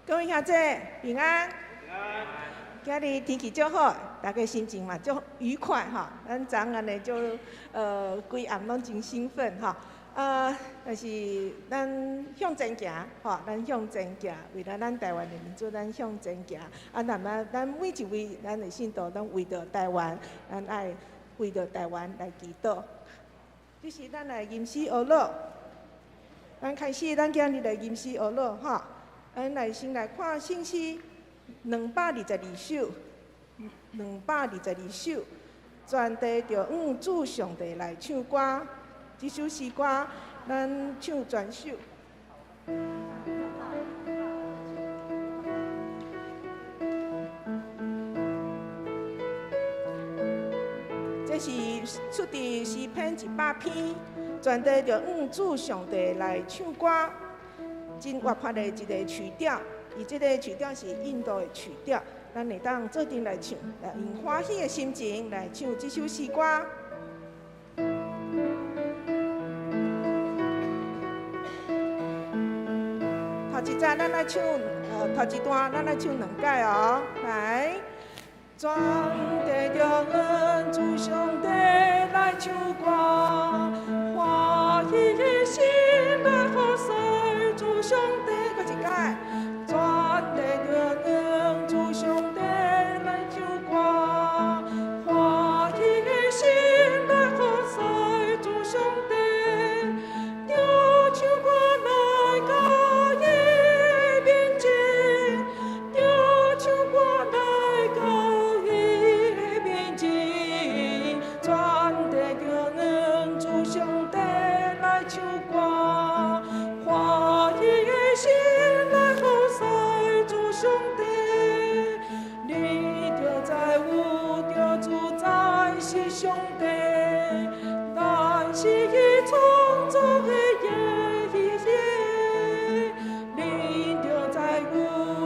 各位兄弟平安。今日天氣足好，大家心情嘛足愉快吼。咱昨暗呢就規暗攏真興奮吼。但是咱向前行吼，咱向前行，為了咱台灣的民主，咱向前行。啊，那麼咱每一位咱的信徒，攏為著台灣，咱愛為著台灣來祈禱。這是咱來吟詩學樂，咱開始，咱今日來吟詩學樂吼。咱來先來看聖詩222首，222首，全地著向主上帝來唱歌。這首詩歌，咱唱全首。這是出自詩篇100篇，全地著向主上帝來唱歌。真活潑的一個曲調，伊這個曲調是印度的曲調，咱會當做陣來唱，來用歡喜的心情來唱這首詩歌。頭一節咱來唱，頭一段咱來唱兩擺哦，來。全地著向主上帝來唱歌，歡喜的心來賀賽主上帝，閣一擺。全地著向主上帝來唱歌，歡喜的心來賀賽主上帝，著唱歌來到伊面前，著唱歌來到伊面前，全地著向主上帝來唱歌，歡喜的心來賀賽主上帝。你著知有著主宰是上帝，咱是伊創造的耶。你著知有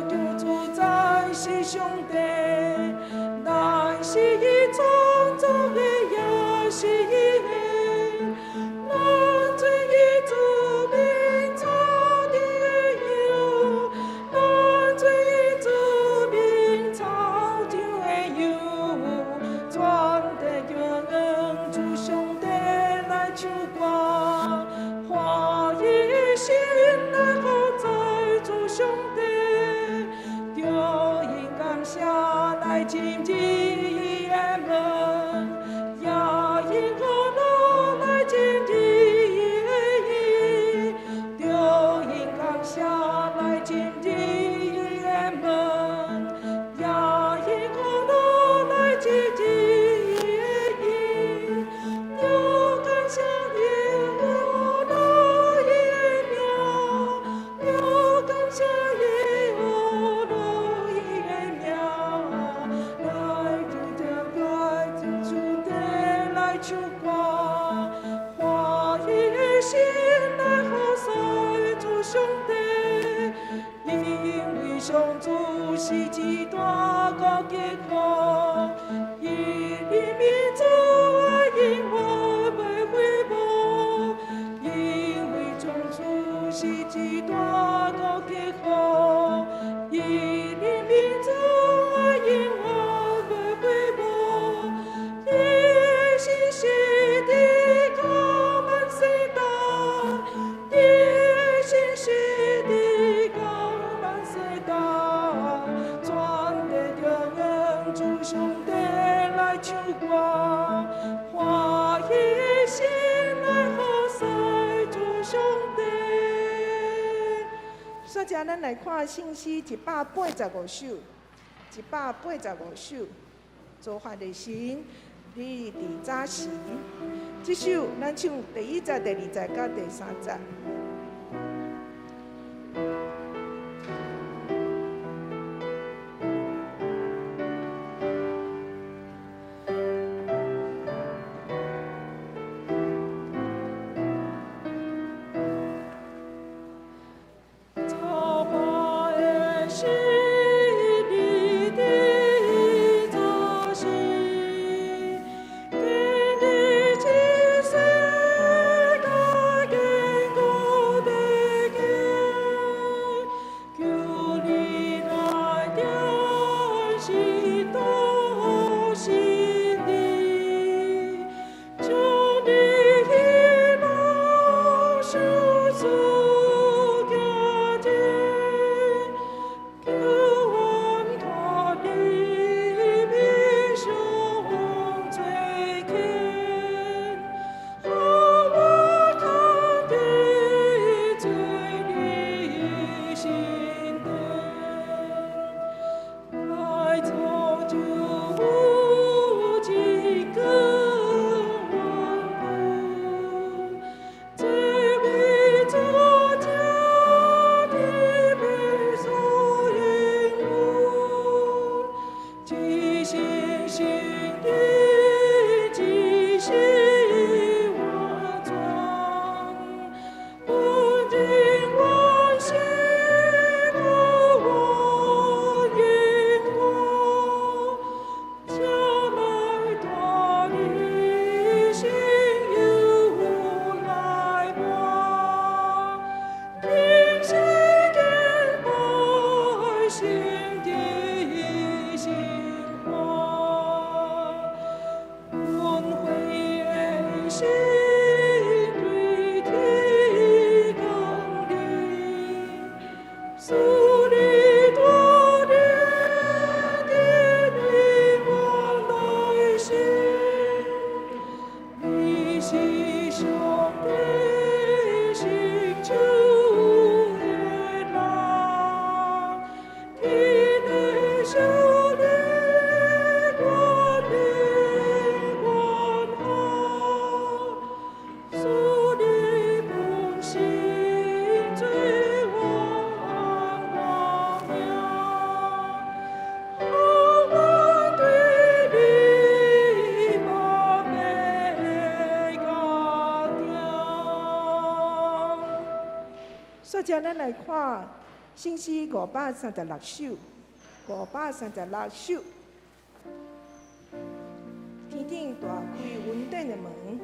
著主宰是上帝，咱是伊創造的，也是伊的。咱做伊子民草地的羊，咱做伊子民草場的羊，全地著向主上帝來唱歌，歡喜的心來賀讚主上帝，著用感謝來進入伊的門，也用歡樂來進入伊的院，著用感謝來進入伊的門，也用歡樂來進入伊的院，著感謝耶和華伊的名，著感謝耶和華伊的名，來就著來主帝來唱歌，歡喜的心來賀賽主上帝，因為上主是至大閣極好，伊的民族愛永遠袂悔無，因為上主是至大閣極好，伊的民族愛永遠袂悔無，伊信實直到萬世代，伊信實直到萬世代，全地著向主上帝來唱歌，歡喜的心來賀賽主上帝。煞只咱來看聖詩185首，185首，造化的神，你佇早時。這首咱唱第一節、第二節佮第三節。造化的神，你佇早時，建立這世界堅固。閣遮咱來看聖詩536首，536首。天頂大開恩典的門，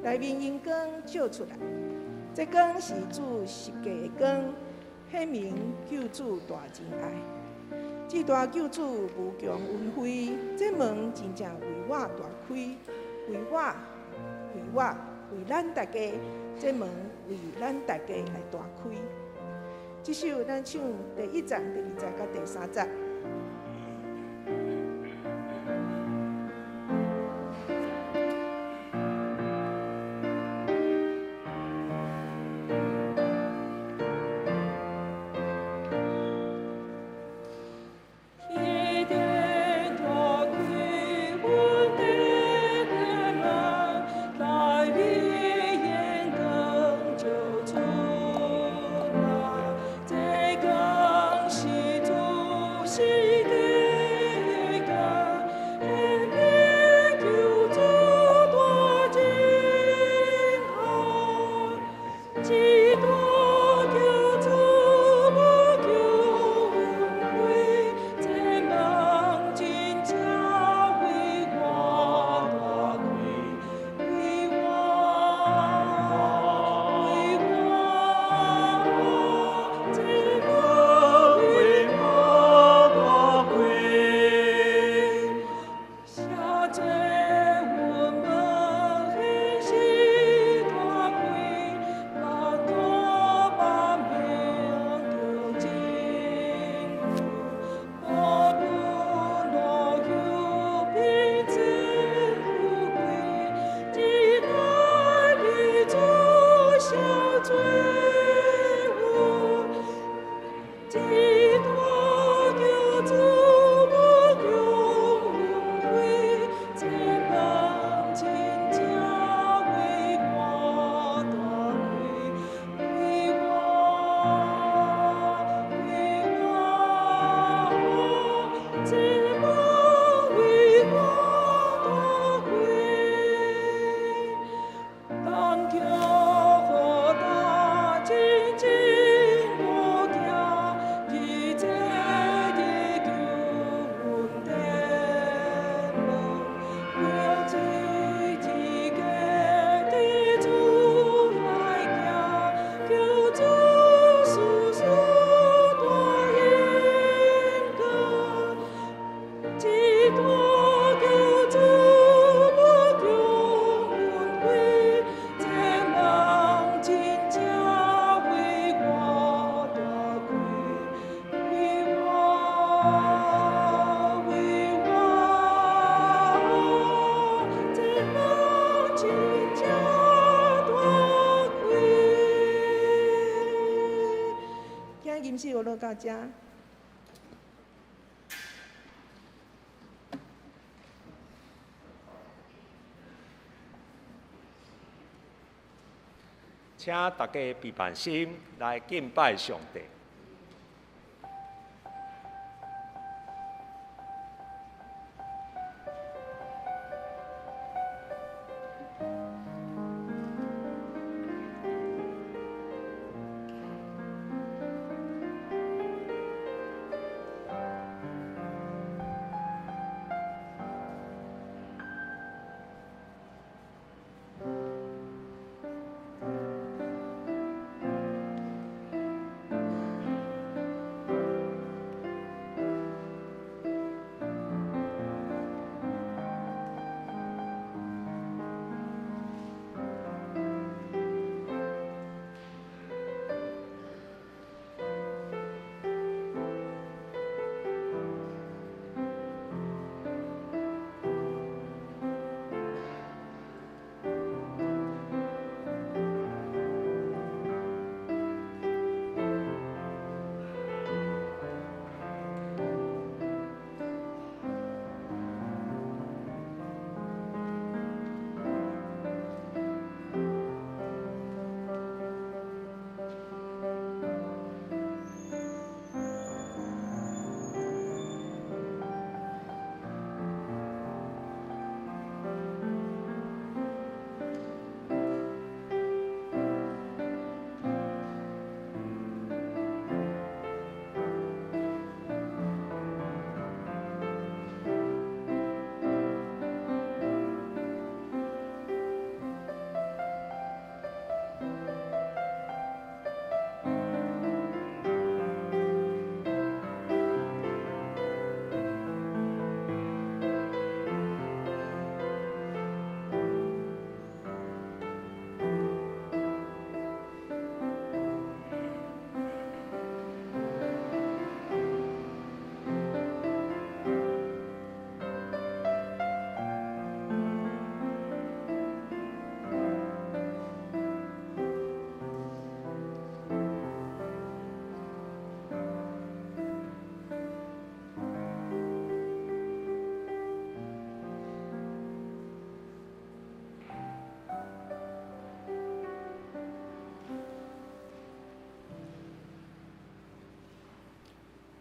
內面榮光照出來。這光是主十架的光，顯明救主大情愛。至大救主無窮恩惠，這門真正為我大開，為我，為我，為咱大家，這門為咱大家來大開。這首咱唱第一節、第二節佮第三節。天頂大開恩典的門，內面榮光照出來，這光是主十架的光，顯明救主大情愛。至大救主無窮恩惠，這門真正為我大開，為我，為我，這門為我大開。寫做阮門顯示大開，萬國萬民著真久，無論老幼貧賤富貴，只來彼主赦罪有。至大救主無窮恩惠，這門真正為我大開，為我，為我，這門為我大開。但求何大真真無行，佇這日救恩的門，為了罪自家的主來行，求主時時大榮光。至大救主無窮恩惠，這門真正為我大開，為我，為我，這門真正大開。今日吟詩我錄到遮。請大家閉目心來敬拜上帝。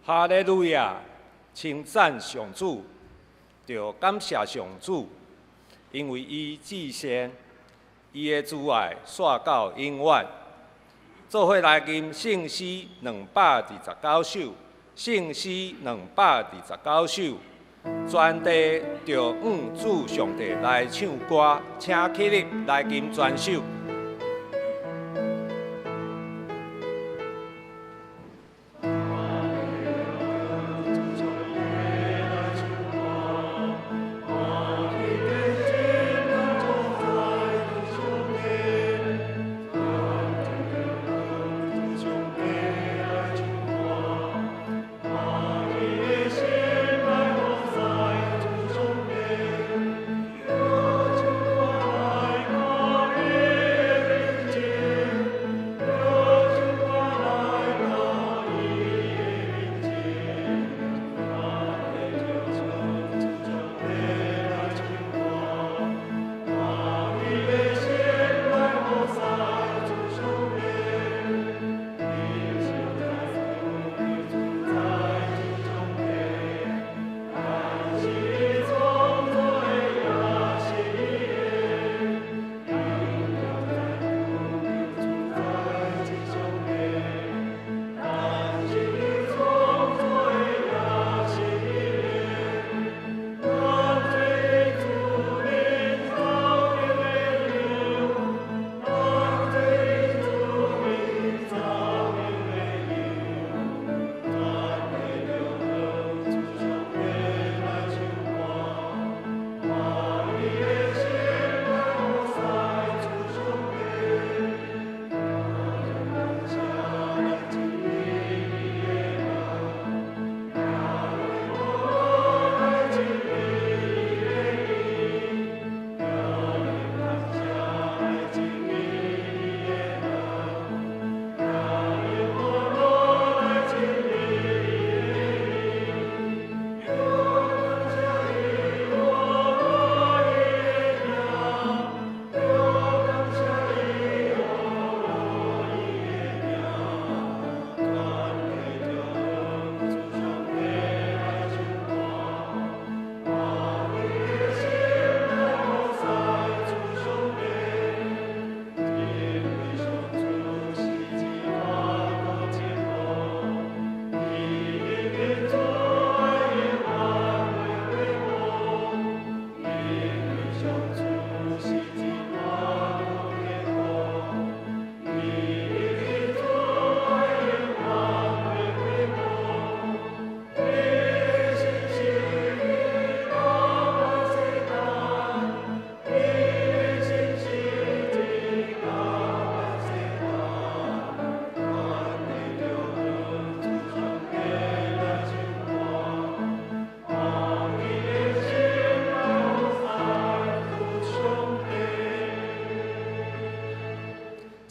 哈利路亞！稱讚上主，著感謝上主，因為伊至善，伊的慈愛紲到永遠。做伙來吟聖詩229首，聖詩229首，全地著向主上帝來唱歌，請起立來吟全首。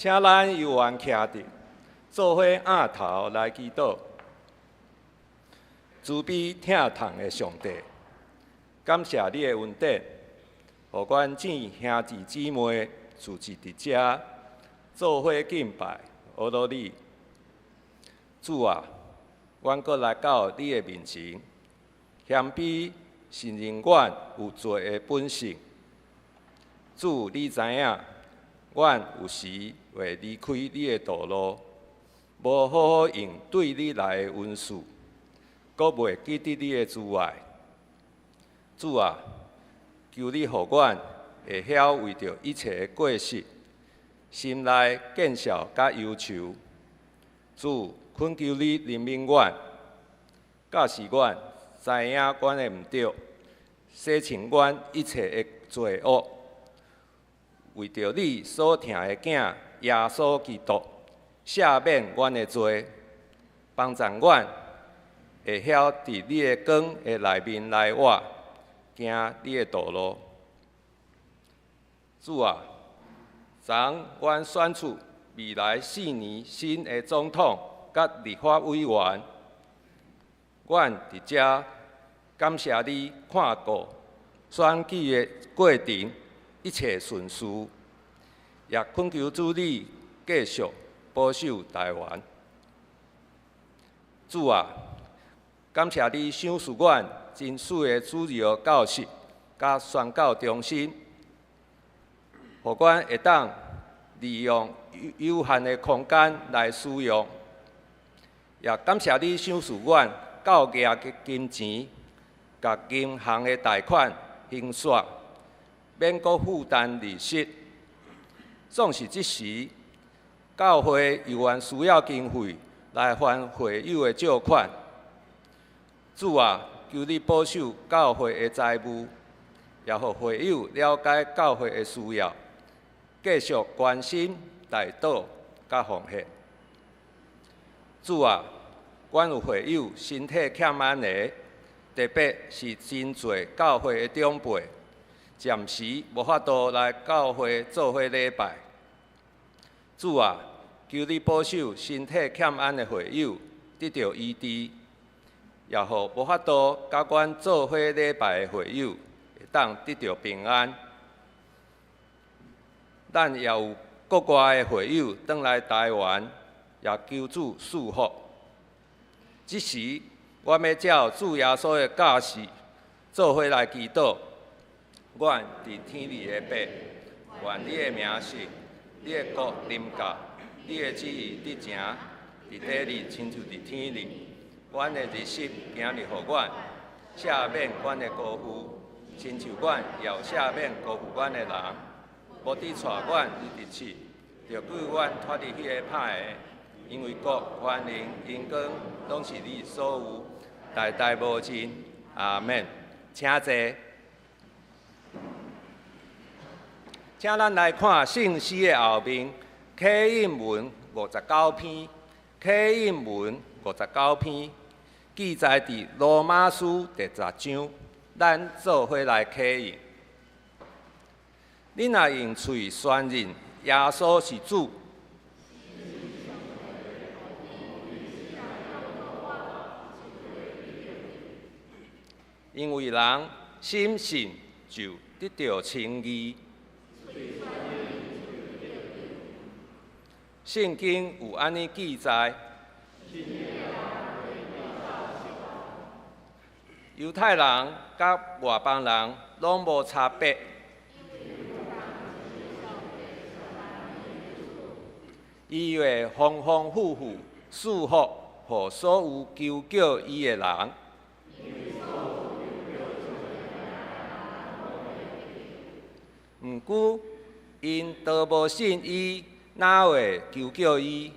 請咱猶原徛佇，做伙仰頭來祈禱。慈悲疼痛的上帝，感謝你的恩典，予阮姊兄弟姊妹聚集佇遮，做伙敬拜，阿羅你。主啊，阮閣來到你的面前，謙卑承認阮有罪的本性。主，你知影，阮有時會離開你的道路，無好好用對你來的恩賜，閣袂記得你的慈愛。主啊，求你予阮會曉為著一切的過失，心內見笑佮憂愁。主，懇求你憐憫阮，教示阮知影阮的毋對，洗清阮一切的罪惡。為著你所疼的囝耶穌基督，赦免阮的罪，幫助阮會曉佇你的光的內面來活，行你的道路。主啊，昨阮選出未來4年新的總統佮立法委員，阮佇遮感謝你看顧選舉的過程一切順遂，也懇求主你繼續保守台灣。主啊，感谢你賞賜阮真媠的主日學教室佮宣教中心，予阮會當利用有限的空間來使用。也感謝你賞賜阮夠額的金錢，共銀行的貸款還煞，免閣負擔利息。總是這時，教會猶原需要經費來還會友的借款。主啊，求你保守教會的財務，也予會友了解教會的需要，繼續關心、代禱、佮奉獻。主啊，阮有會友身體欠安的，特別是真濟教會的長輩，暫時無法度來教會做伙禮拜。主啊，求你保守身體欠安的會友得著醫治，也予無法度佮阮做伙禮拜的會友會當得著平安。咱也有國外的會友轉來台灣，也求主賜福。這時，我欲照主耶穌的教示，做伙來祈禱。阮佇天裡的父，願你的名聖，你的國臨到，你的旨意得成，佇地裡親像佇天裡。阮的日食今日予阮，赦免阮的辜負，親像阮也有赦免辜負阮的人。無得帶阮入佇試，著救阮脫離彼個歹的。因為國、權能、榮光，攏是你所有，代代無盡。阿們。請坐。請咱來看聖詩的後面，啟應文59篇，啟應文59篇，記載佇羅馬書第10章，咱做伙來啟應。恁若用喙宣認耶穌是主，因為人深信就得著稱義。聖經有按呢記載。猶太人佮外邦人攏無差別，伊會豐豐富富賜福予所有求叫伊的人。毋過，𪜶都無信伊，哪會求叫伊？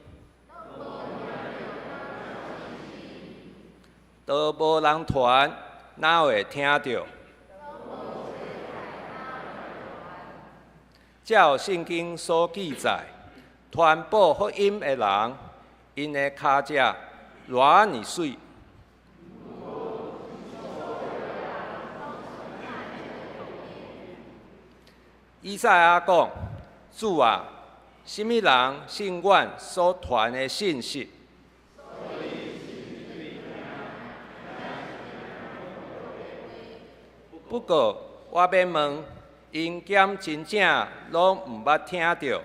都無人傳，哪會聽著？照聖經所記載，傳播福音的人，𪜶的跤跡偌爾媠。以賽亞講：主啊，啥物人信阮所傳的信息？不過，我欲問，𪜶敢真正攏毋捌聽著？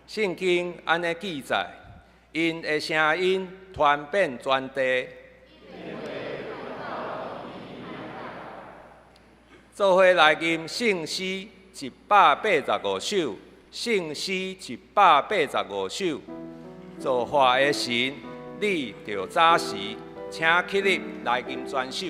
聖經按呢記載，𪜶的聲音傳遍全地。做伙來吟聖詩185首，聖詩185首。造化的神，你著早時，請起立來吟全首。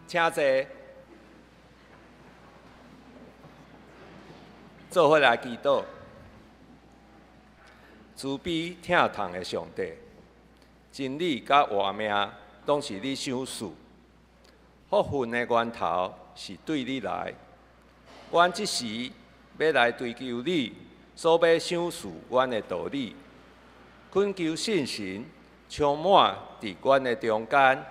請坐。做伙來祈禱，慈悲疼痛的上帝，真理佮活命攏是你賞賜，福分的源頭是對你來。阮這時欲來追求你所欲賞賜阮的道理，懇求聖神充滿佇阮的中間，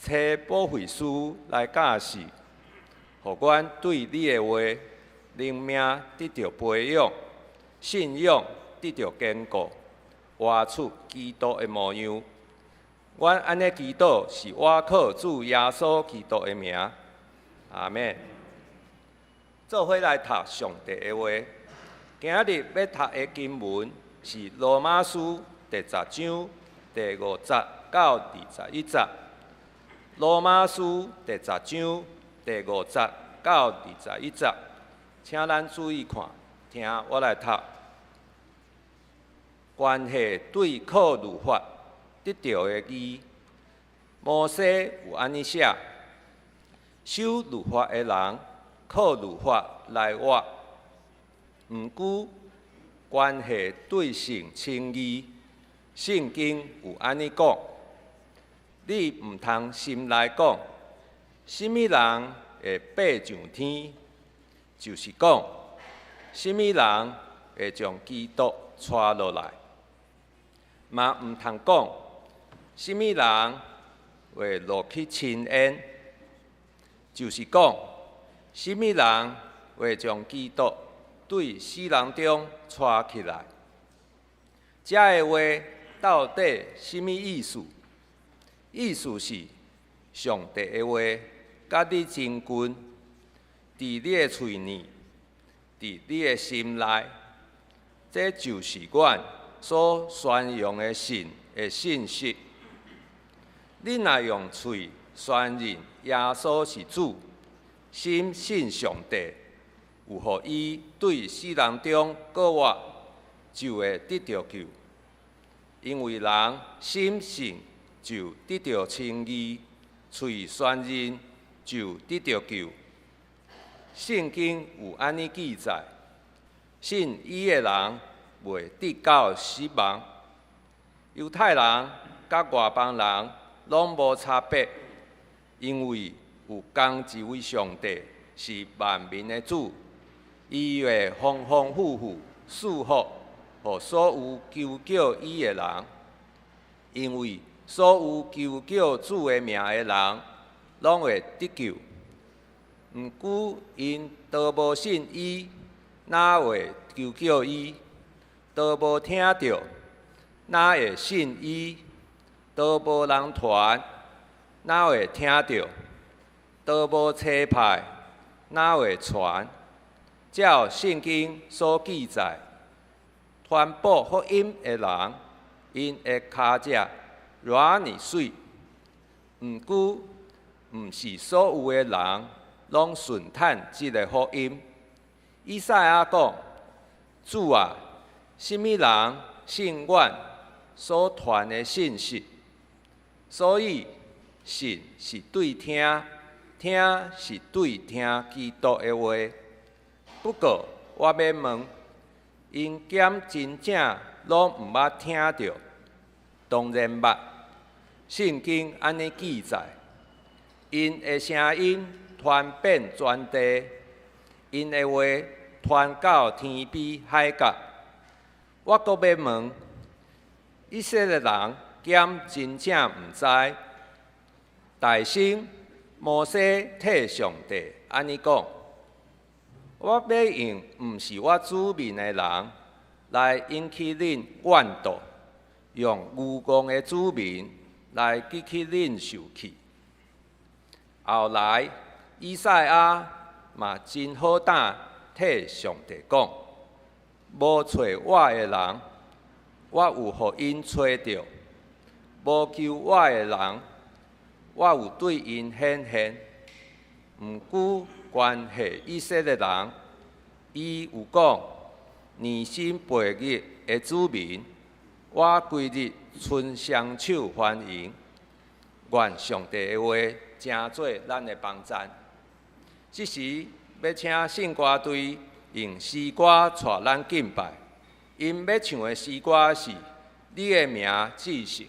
差保惠師來教示，予阮對你的話靈命得著培養，信仰得著堅固，活出基督的模樣。阮按呢祈禱是倚靠主耶穌基督的名，阿們。做伙來讀上帝的話，今日欲讀的經文是羅馬書第十章第五節到21節。羅馬書第十章第五節到21節，請咱注意看，聽我來讀。關係對靠律法得著的義，摩西有按呢寫：守律法的人靠律法來活。毋過，關係對信稱義，聖經有按呢講：你毋通心內講，啥物人會爬上天，就是講，啥物人會將基督帶落來，嘛毋通講，啥物人會落去深淵，就是講，啥物人會將基督對死人中帶起來。這个話到底啥物意思？意思是上帝的話佮你真近，佇你的喙耳，佇你的心內，這就是阮所宣揚的信的信息。你若用喙宣認耶穌是主，心信上帝有予伊對死人中閣活，就會得著救。因為人心信就得著稱義，喙宣認就得著救。聖經有按呢記載：信伊的人袂得到失望。猶太人佮外邦人攏無差別，因為有仝一位上帝是萬民的主，伊會豐豐富富賜福予所有求叫伊的人，因為所有求叫主的名的人，攏會得救。毋過𪜶都無信伊，哪會求叫伊？都無聽著，哪會信伊？都無人傳，哪會聽著？都無差派，哪會傳？照聖經所記載，傳布福音的人，𪜶的跤跡偌爾媠。毋過，毋是所有的人攏順趁這个福音。以賽亞講：主啊，啥物人信阮所傳的信息？所以，信是對聽，聽是對聽基督的話。不過，我欲問，𪜶敢真正攏毋捌聽著？當然捌。聖經按呢記載：𪜶的聲音傳遍全地，𪜶的話傳到天邊海角。我閣欲問，以色列人敢真正毋知？大先摩西替上帝按呢講：我欲用毋是我子民的人來引起恁怨妒，用愚戇的子民來激起恁受氣。後來，以賽亞嘛真好膽替上帝講：無揣我的人，我有予𪜶揣著；無求我的人，我有對𪜶顯現。毋過關係以色列人，伊有講：良心悖逆的子民，我規日伸雙手歡迎。願上帝的話成做咱的幫贊。這時欲請聖歌隊用詩歌帶咱敬拜，𪜶欲唱的詩歌是《你的名至聖》。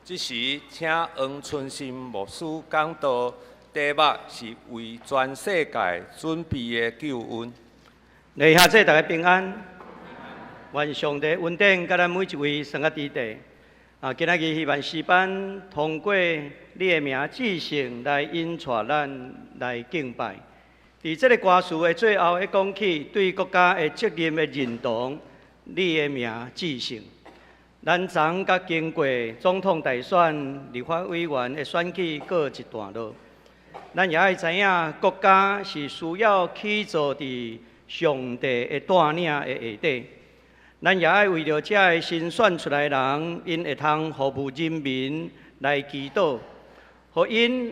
這時，請黃春心牧師講道，題目是為全世界準備的救恩。弟兄姊妹大家平安，願上帝恩典佮咱每一位生活佇地。啊，今仔日希望詩班通過你的名至聖來引帶咱來敬拜。佇這个歌詞的最後，會講起對國家的責任的認同，你的名至聖。咱昨才經過總統大選、立法委員的選舉告一段落，咱也愛知影國家是需要起造佇上帝的帶領的下底。咱也愛為著遮个新選出來的人，𪜶會通服務人民來祈禱，予𪜶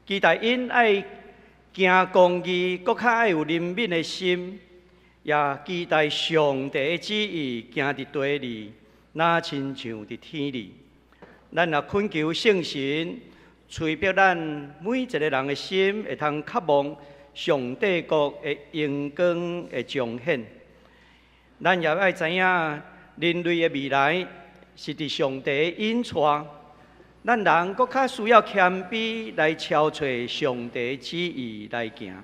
期待𪜶愛行公義，閣較愛有憐憫的心，也期待上帝的旨意行佇地裡，若親像佇天裡。咱若懇求聖神，催逼咱每一個人的心，會通渴望上帝國的榮光的彰顯。咱也愛知影，人類的未來是佇上帝的引帶。咱人閣較需要謙卑來超揣上帝旨意來行。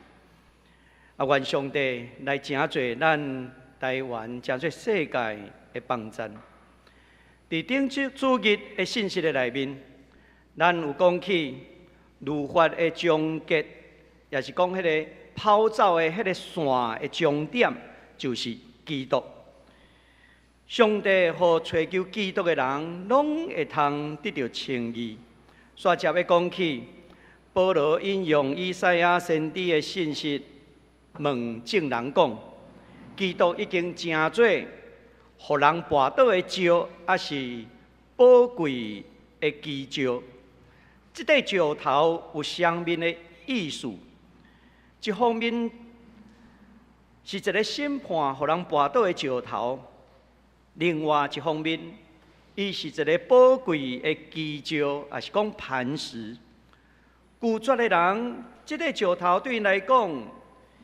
啊，願上帝來成做咱台灣、成做世界的幫贊。佇頂主主日的信息的內面，咱有講起律法的終結，也是講彼个跑走的彼个線的終點，就是基督。上帝予揣求基督的人，攏會通得著稱義。煞接欲講起，保羅引用以賽亞先知的信息，問眾人講：基督已經成做予人跋倒的石，抑是寶貴的基石。這塊石頭有雙面的意思。一方面是一个審判予人跋倒的石頭，另外一方面，伊是一個寶貴的基石，抑是講磐石。拒絕的人，這個石頭對𪜶來講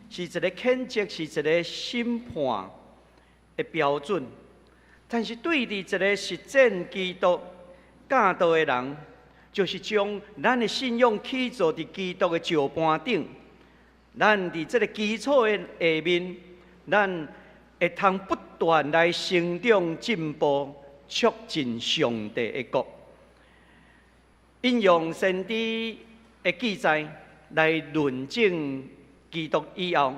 是一個譴責，是一個審判的標準。但是對佇一個實踐基督教導的人，就是將咱的信仰起造佇基督的石盤頂。咱佇這個基礎的下面，咱會通不斷來成長進步，促進上帝的國。引用先知的記載來論證基督以後，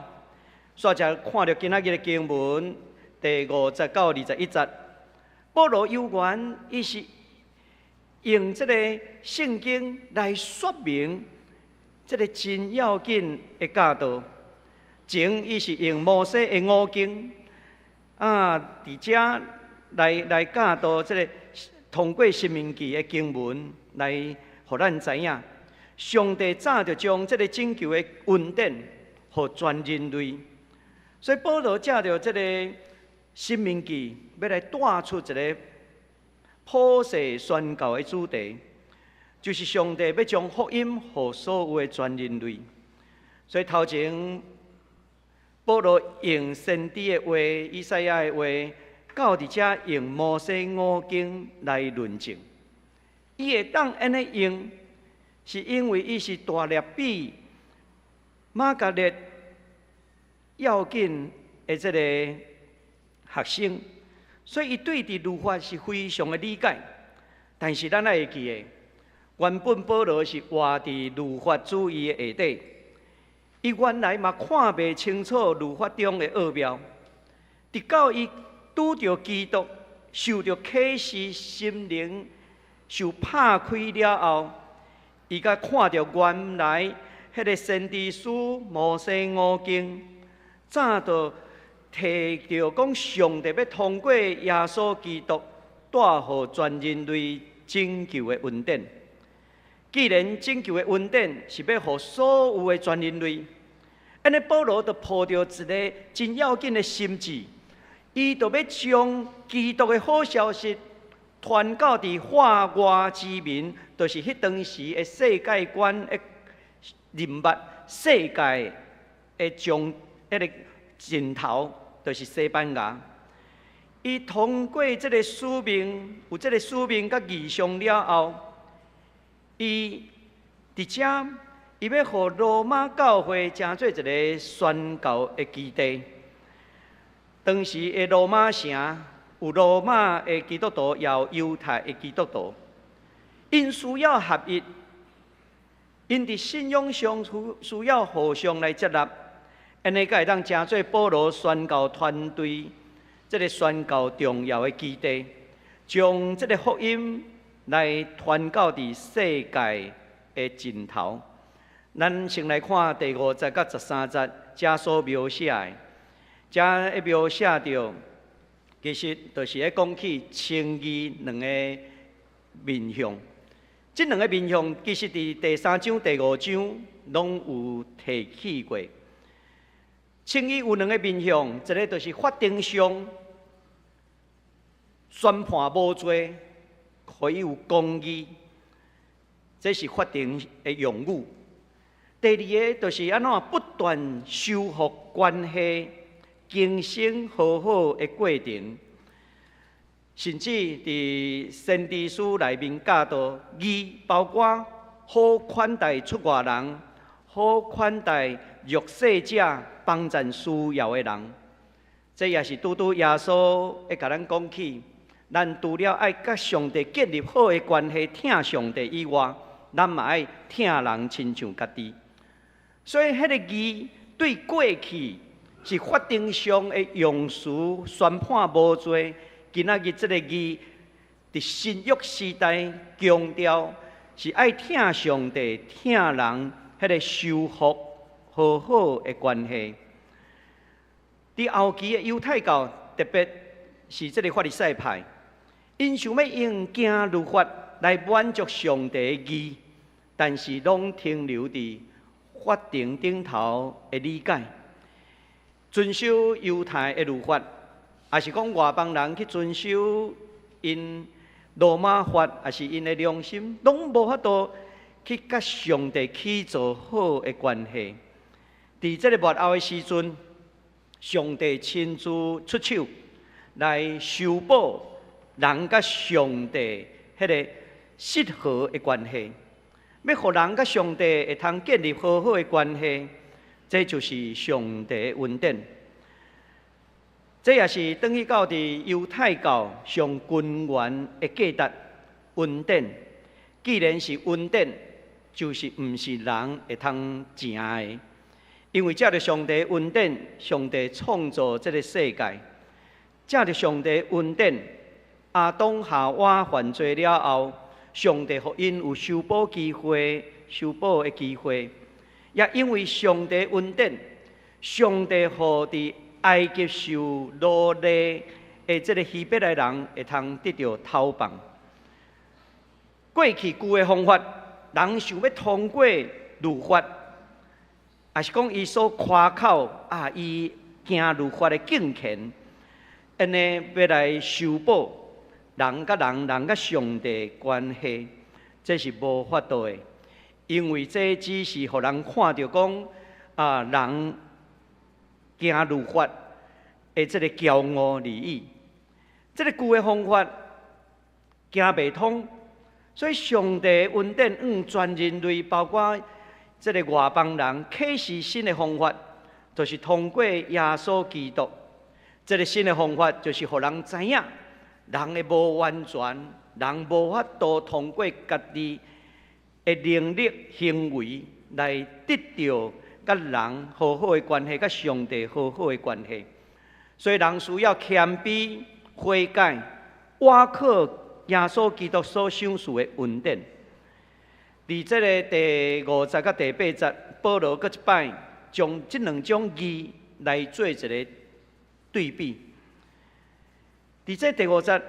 煞才看著今仔日的經文第5節到21節，保羅猶原伊是用這個聖經來說明這個真要緊的教導。前伊是用摩西的五經啊，佇遮來教導這個通過申命記的經文來予咱知影，上帝早就將這個拯救的恩典予全人類。所以保羅藉著這個申命記，欲來帶出一個普世宣教的主題，就是上帝欲將福音予所有的全人類。所以頭前保羅用先知的話、以賽亞的話，到佇遮用摩西五經來論證。伊會當按呢用，是因為伊是大辣彼瑪格烈要緊的這個學生，所以伊對佇律法是非常的理解。但是咱愛會記得，原本保羅是活佇律法主義的下底，伊原來嘛看袂清楚律法中的奧妙，直到伊拄著基督，受著啟示，心靈受拍開了後，伊才看著原來彼個先知書摩西五經，早就提著講上帝欲通過耶穌基督帶予全人類拯救的恩典。既然拯救的恩典是欲予所有的全人類，按呢保羅就抱著一個真要緊的心志，伊就欲將基督的好消息傳到佇化外之民，就是彼當時的世界觀的人物，世界的終彼個盡頭，就是西班牙。伊通過這個使命，有這個使命佮異象了後，伊佇遮，伊欲予羅馬教會成做一個宣教的基地。當時的羅馬城有羅馬的基督徒，也有猶太的基督徒，𪜶需要合一，𪜶佇信仰上需要互相來接納，按呢才會當成做保羅宣教團隊這個宣教重要的基地，將這個福音來傳到佇世界的盡頭。咱先來看第5節到13節，遮所描寫的，遮的描寫著，其實就是咧講起稱義兩個面向。這兩個面向其實佇第三章、第五章攏有提起過。稱義有兩個面向，一個就是法庭上宣判無罪，可以有公義，這是法庭的用語。第二個就是按怎不斷修復關係、更新和好的過程，甚至佇先知書內面教導，義包括好款待出外人，好款待弱勢者，幫贊需要的人。這也是拄拄耶穌會共咱講起，咱除了愛佮上帝建立好的關係，疼上帝以外，咱嘛愛疼人親像家己。所以，彼個義對過去是法庭上的用詞宣判無罪。今仔日這個義，佇新約時代強調是愛疼上帝、疼人，彼個修復和好的關係。佇後期的猶太教，特別是這個法利賽派，𪜶想欲用行律法來滿足上帝的義，但是攏停留佇法法庭頂頭的理解，遵守猶太的律法，抑是講外邦人去遵守𪜶羅馬法，抑是𪜶的良心，攏無法度去佮上帝起做好的關係。佇這个末後的時陣，上帝親自出手來修補人佮上帝彼个失和的關係，欲予人佮上帝會通建立和好的關係，這就是上帝的恩典。這也是轉去到佇猶太教上根源的價值恩典。既然是恩典，就是毋是人會通成的。因為藉著上帝恩典，上帝創造這个世界；藉著上帝恩典，亞當夏娃犯罪了後，上帝予𪜶有修補機會、修補的機會。也因為上帝恩典，上帝予佇埃及受奴隸的這个希伯來人會通得著逃放。過去舊的方法，人想欲通過律法，抑是講伊所誇口啊，伊行律法的敬虔，按呢欲來修補人佮人、人佮上帝關係，這是無法度的，因為這只是予人看著講啊，人行律法的這个驕傲而已。這个舊的方法行袂通，所以上帝恩典向全人類，包括這个外邦人，啟示新的方法，就是通過耶穌基督。這个新的方法，就是予人知影，人的無完全，人無法度通過家己的能力行為來得著佮人和好的關係，佮上帝和好的關係。所以人需要謙卑悔改，倚靠耶穌基督所賞賜的恩典。佇這个第五節佮第八節，保羅閣一擺將這兩種義來做一个對比。佇這第五節，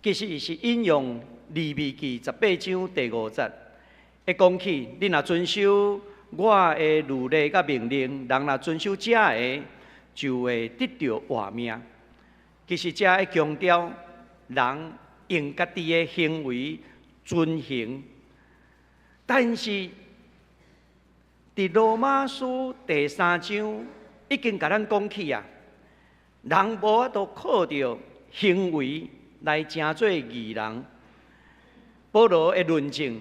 其實是引用利未記18章第五節，會講起，恁若遵守我的律例佮命令，人若遵守這个，就會得著活命。其實這會強調人用家己的行為遵行，但是佇羅馬書第三章已經共咱講起啊，人無法度靠著行為來成做義人。保羅的論證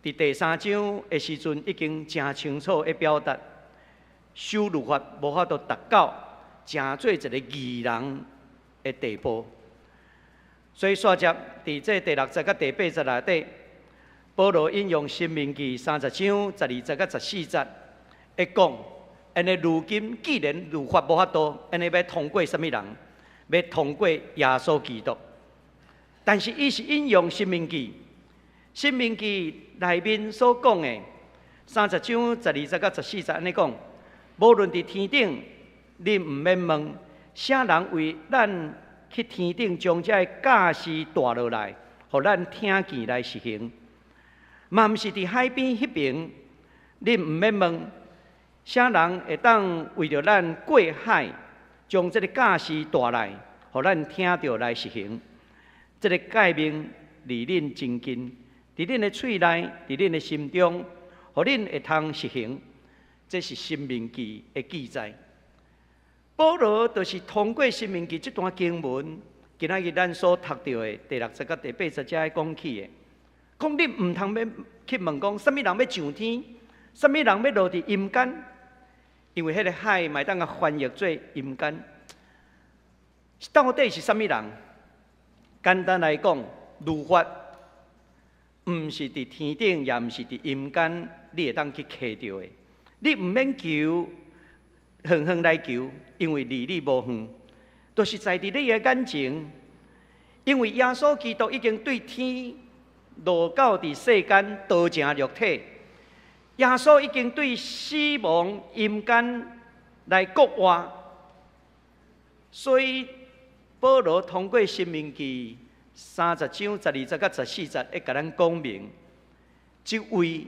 佇第三章的時陣已經誠清楚的表達，守律法無法度達到成做一个義人的地步。所以煞接佇這第六節佮第八節內底，保羅引用申命記30章12節佮14節，會講，按呢如今既然律法無法度，按呢欲通過啥物人？欲通過耶穌基督。但是伊是引用申命記，申命記內面所講的三十章十二節佮十四節按呢講，無論佇天頂，恁毋免問，啥人為咱去天頂將這个教示帶落來，予咱聽見來實行。嘛毋是佇海邊彼爿，恁毋免問，啥人會當為著咱過海，將這个教示帶來，予咱聽著來實行。這个誡命離恁真近，佇恁的喙內，佇恁的心中，予恁會通實行。這是申命記的記載。保羅就是通過申命記這段經文，今仔日咱所讀著的第六節佮第八節才會講起的。講你毋通欲去問講，啥物人欲上天，啥物人欲落佇陰間？因為彼个海嘛會當共翻譯做陰間。到底是啥物人？簡單來講，律法毋是佇天頂，也毋是佇陰間，你會當去揢著的。你毋免求，遠遠來求，因為離你無遠，就是在佇你的眼前。因為耶穌基督已經對天落到佇世間，道成肉體。耶穌已經對死亡陰間來講話，所以保羅通過申命記30章12節佮14節，會共咱講明，這位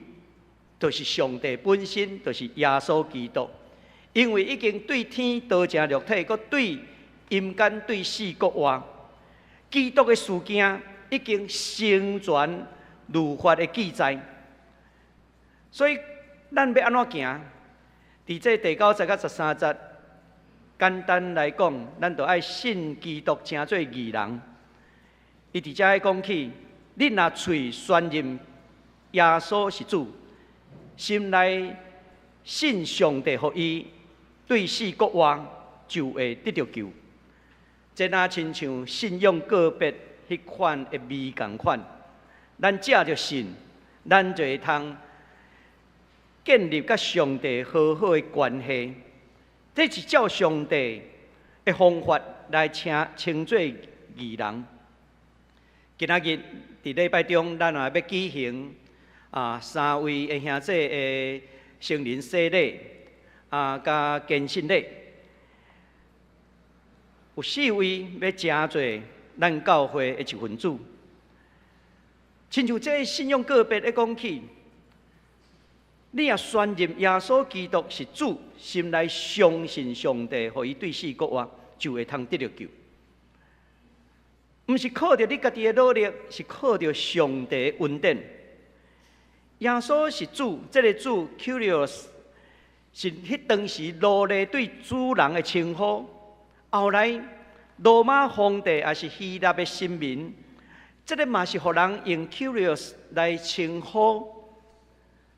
就是上帝本身，就是耶穌基督。因為已經對天道成肉體，閣對陰間對死復活，基督的事件已經成全律法的記載。所以咱欲按怎行？佇這第九節佮十三節，簡單來講，咱就愛信基督，成做義人。伊佇遮講起，你若喙宣認耶穌是主，心內信上帝予伊對死復活，就會得著救。這若親像信仰告別彼款的謎仝款，咱藉著信，咱就會通建立佮上帝和好的關係。這是照上帝的方法來稱稱做義人。今仔日佇禮拜中，咱也欲舉行三位的兄弟的成人洗禮佮堅信禮，有四位欲成做咱教會的一份子。親像這信仰告別咧講起，你若宣認耶穌基督是主，心內相信上帝，予伊對死復活，就會通得著救。毋是靠著你家己的努力，是靠著上帝的恩典。耶穌是主，這个主 Kyrios 是彼當時奴隸對主人的稱呼。後來羅馬皇帝抑是希臘的神明，這个嘛是予人用 Kyrios 來稱呼。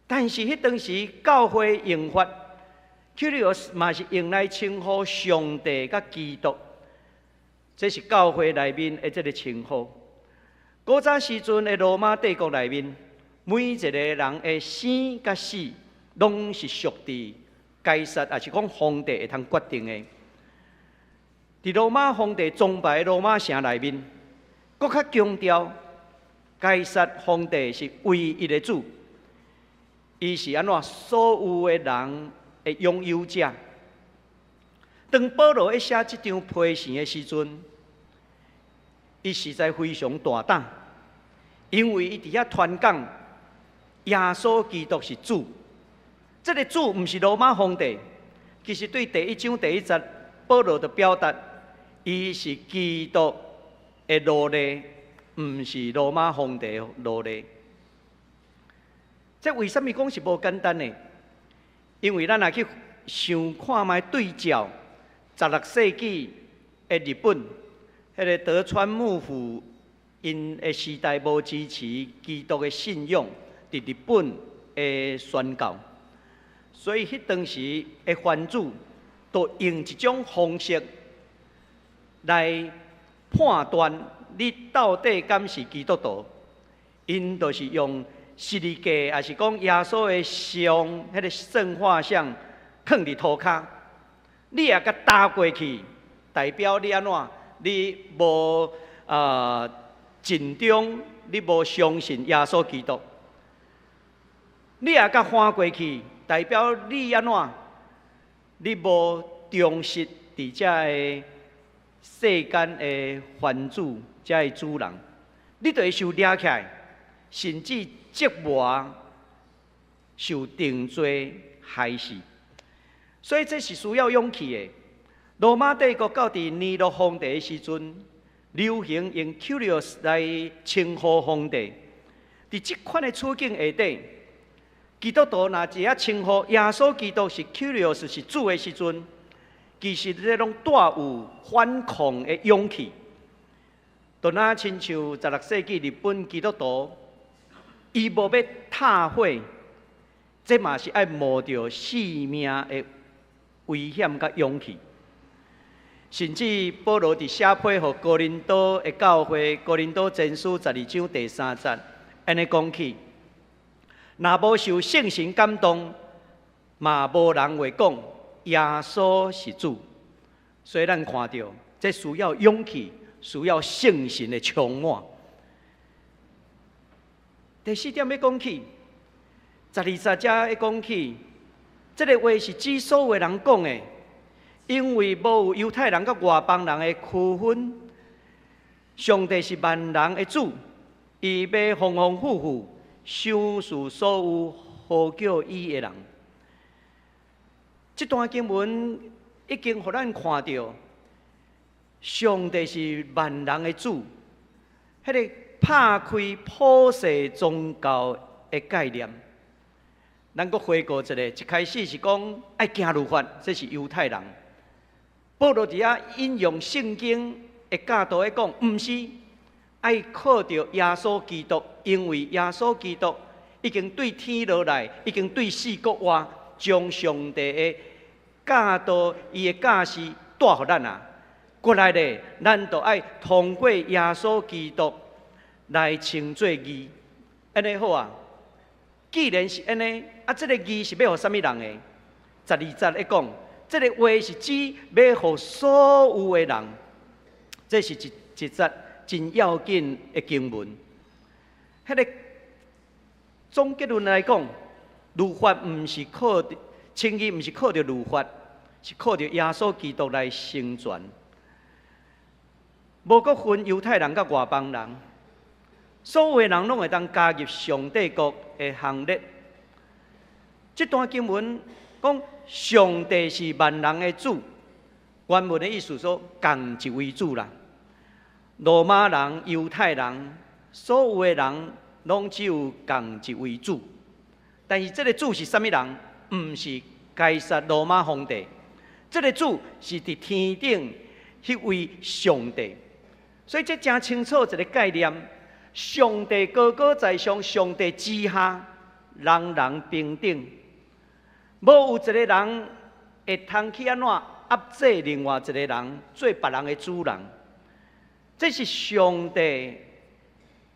但是彼當時教會用法，Kyrios 嘛是用來稱呼上帝佮基督。這是教會內面的這个稱呼。古早時陣的羅馬帝國內面，每一個人的生佮死，攏是屬佇該撒，抑是講皇帝會通決定的。佇羅馬皇帝崇拜羅馬城內面，閣較強調該撒皇帝是唯一的主，伊是按怎所有的人的擁有者。當保羅咧寫這張批信的時陣，伊實在非常大膽，因為伊佇遐傳講耶穌基督是主。這个主毋是羅馬皇帝，其實對第一章第一節，保羅就表達，伊是基督的奴隸，毋是羅馬皇帝的奴隸。這為啥物講是無簡單的？因為咱若去想看覓對照16世紀的日本，彼个德川幕府𪜶的時代無支持基督的信仰，佇日本的宣教，所以彼當時的藩主都用一種方式來判斷你到底敢是基督徒，𪜶就是用十字架，抑是講耶穌的像，彼个聖畫像，囥佇塗跤。你若共踏過去，代表你按怎？你無盡忠，你無相信耶穌基督。你若共翻過去，代表你按怎？你無忠實佇遮个世間的藩主，遮个主人，你就會受掠起來，甚至折磨、受定罪、害死。所以這是需要勇氣的。羅馬帝國到佇尼祿皇帝的時陣，流行用 Kyrios 來稱呼皇帝。佇這款的處境下底，基督徒若佇遐稱呼耶穌基督是 Kyrios 是主的時陣，其實這攏帶有反抗的勇氣。就若親像16世紀日本基督徒，伊無欲踏火，這嘛是愛冒著性命的危險佮勇氣。甚至保羅佇寫批予哥林多的教會，哥林多前書12章第三節，按呢講起：若無受聖神感動，嘛無人會講耶穌是主。所以咱看著，這需要勇氣，需要聖神的充滿。第四點欲講起，12節遮欲講起，這个話是指所有人講的，因為無有猶太人佮外邦人的區分，上帝是萬人的主，伊欲豐豐富富賞賜所有呼叫伊的人。這段經文已經予咱看著，上帝是萬人的主，彼個拍開普世宗教的概念。咱閣回顧一下，一開始是講愛行律法，這是猶太人。保羅佇遐引用聖經的教導來講，毋是愛靠著耶穌基督，因為耶穌基督已經對天落來，已經對四國外將上帝的教導、伊的教示帶予咱啊。過來咧，咱就愛通過耶穌基督來稱做義，按呢好啊。既然是按呢，啊，這个義是欲予啥物人的？12節咧講，這个話是指欲予所有的人。這是一節真要緊的經文。彼个總結論來講，律法毋是靠稱義，毋是靠著律法，是靠著耶穌基督來成全。無閣分猶太人佮外邦人，所有的人攏會當加入上帝國的行列。這段經文講上帝是萬人的主，原文的意思說仝一位主啦。羅馬人、猶太人，所有的人攏只有仝一位主。但是這个主是啥物人？毋是該撒羅馬皇帝，這个主是佇天頂彼位上帝。所以這誠清楚一个概念：上帝高高在上，上帝之下，人人平等。無有一个人會通去按怎壓制另外一个人，做別人的主人。這是上帝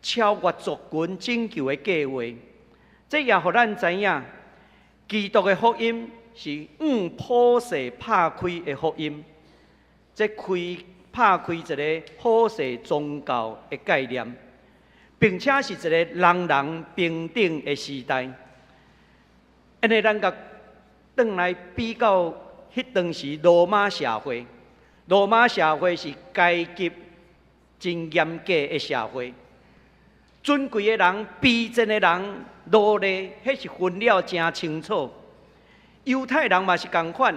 超越族群拯救的計劃。這也予咱知影，基督的福音是向普世拍開的福音。這拍開一個普世宗教的概念，並且是一个人人平等的時代。按呢咱共轉來比較，彼當時羅馬社會，羅馬社會是階級真嚴格的社會，尊貴的人、卑賤的人、奴隸，彼是分了誠清楚。猶太人嘛是仝款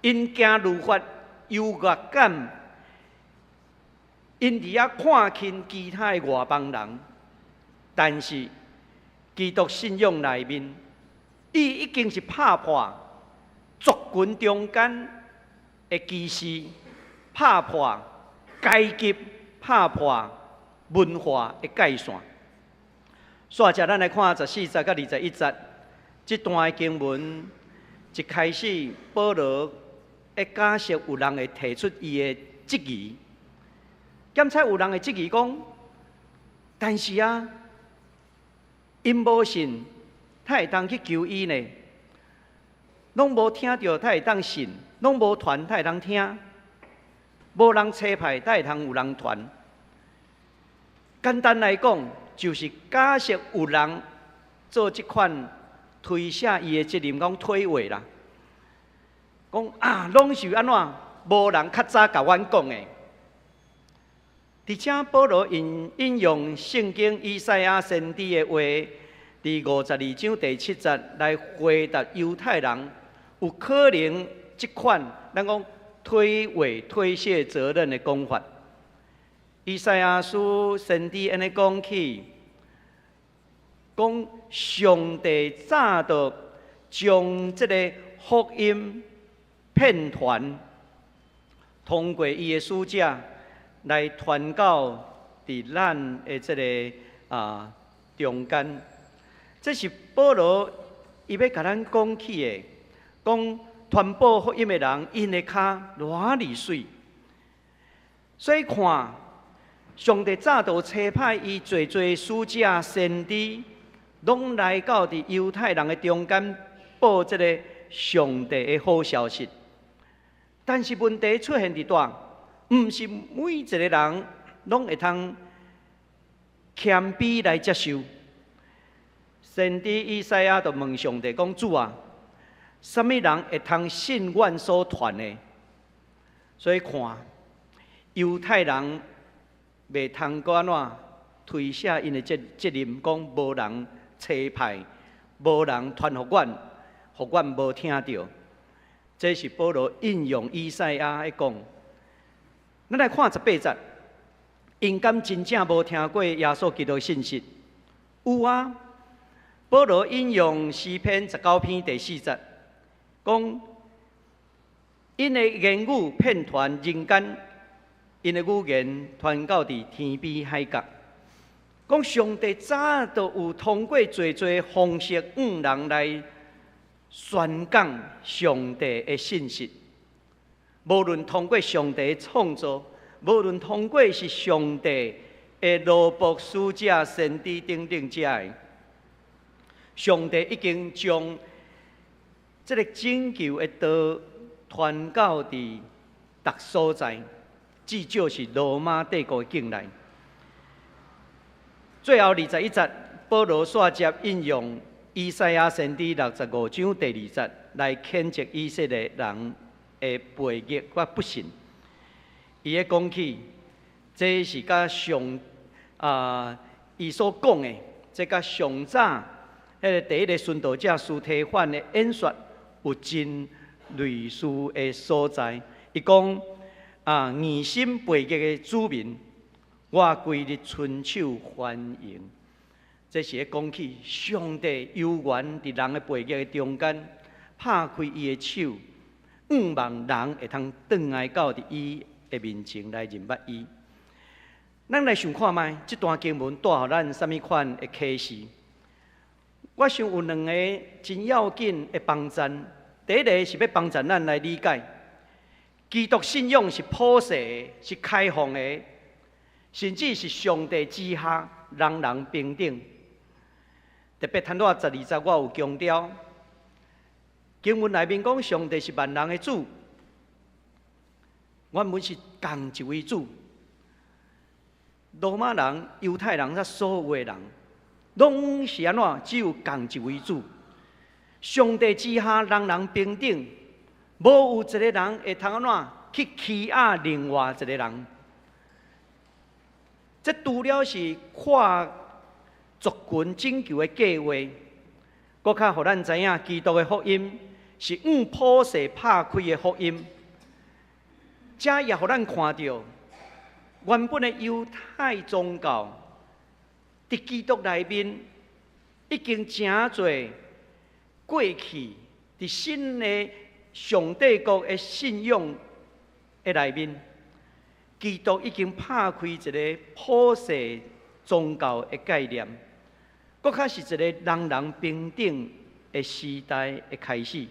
，𪜶驚律法優越感，𪜶佇遐看輕其他的外邦人。但是基督信仰內面，伊已經是拍破族群中間的歧視，拍破階級，拍破文化的界線。煞者，咱來看14節佮21節這段的經文。一開始，保羅會假設有人會提出伊的質疑，檢查有人會質疑講，但是啊，𪜶無信，哪會當去求伊呢？攏無聽著，哪會當信？攏無傳，哪會當聽？無人差派，哪會通有人傳？簡單來講，就是假設有人做這款推卸伊的責任，講推諉啦，講啊，攏是按怎？無人較早共阮講的。佇遮保羅引用聖經以賽亞先知的話，佇52章第7節來回答猶太人有可能這款咱講推諉推卸責任的講法。以賽亞書先知按呢講起，講上帝早就將這个福音遍傳，通過伊的使者來傳到佇咱的這个中間。這是保羅伊欲共咱講起的，講傳報福音的人，𪜶的跤偌爾媠。所以看，上帝早就差派伊濟濟使者先知，攏來到佇猶太人的中間報這个上帝的好消息。但是問題出現佇佗，毋是每一个人攏會通謙卑來接受。先知以賽亞就問上帝講：主啊，啥物人會通信阮所傳的？所以看猶太人袂通閣按怎推卸𪜶的責任，講無人差派，無人傳予阮，予阮無聽著。這是保羅引用以賽亞咧講。咱來看18節，𪜶敢真正無聽過耶穌基督的信息？有啊，保羅引用詩篇19篇第四節，講𪜶的言語遍傳人間，𪜶的語言傳到佇天邊海角。講上帝早就有通過濟濟方式，向人來宣講上帝的信息。無論通過上帝的創造，無論通過是上帝的奴僕、使者、先知等等遮的，上帝已經將這个拯救的道傳到佇逐所在，至少是羅馬帝國的境內。最後21節，保羅煞接引用以賽亞先知65章第二節來譴責以色列人的背逆佮不信。伊咧講起，這是佮上啊，伊所講的，這佮上早彼个第一個殉道者司提反的演說有真類似的所在。伊講啊，硬心背逆的子民，我規日伸手歡迎。這是咧講起上帝猶原佇人的背逆的中間，拍開伊的手，向望人會通轉來到佇伊的面前來認捌伊。咱來想看覓，這段經文帶予咱啥物款的啟示？我想有兩個真要緊的幫贊。第一个是欲幫助咱來理解，基督信仰是普世的，是開放的，甚至是上帝之下人人平等。特別頭拄仔12節，我有強調，經文內面講上帝是萬人的主，原文是仝一位主。羅馬人、猶太人，佮所有的人，攏是按怎？只有仝一位主。上帝之下，人人平等，無有一个人會通按怎去欺壓另外一个人。這除了是跨族群拯救的計劃，閣較予咱知影，基督的福音是向普世拍開的福音。這也予咱看著，原本的猶太宗教，佇基督內面已經成做過去佇新的上帝國的信仰的內面，基督已經拍開一个普世宗教的概念，閣較是一个人人平等的時代的開始。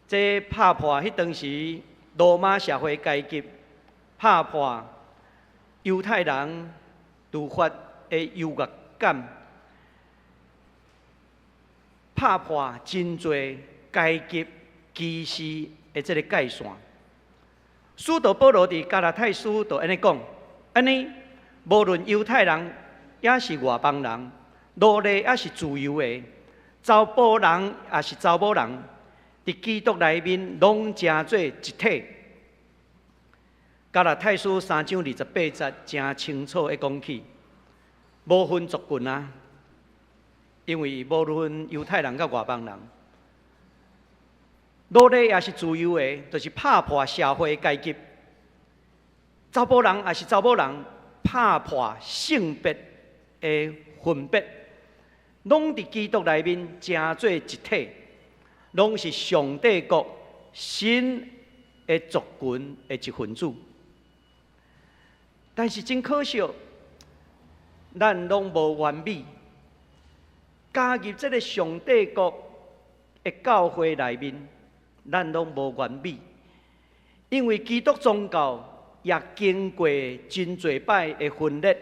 這拍破彼當時羅馬社會階級，拍破猶太人律法的優越感，拍破真濟階級歧視的這个界線。使徒保羅佇加拉太書就按呢講，按呢無論猶太人抑是外邦人，奴隸抑是自由的，查埔人抑是查某人，佇基督內面攏成做一體。加拉太書3章28節誠清楚的講起，無分族群啊，因為無論猶太人佮外邦人，奴隸抑是自由的，就是拍破社會階級；查埔人抑是查某人，拍破性別的分別，攏佇基督內面成做一體，攏是上帝國新的族群的一份子。但是真可惜，咱攏無完美，加入這个上帝國的教會內面，咱攏無完美，因為基督宗教也經過真濟擺的分裂。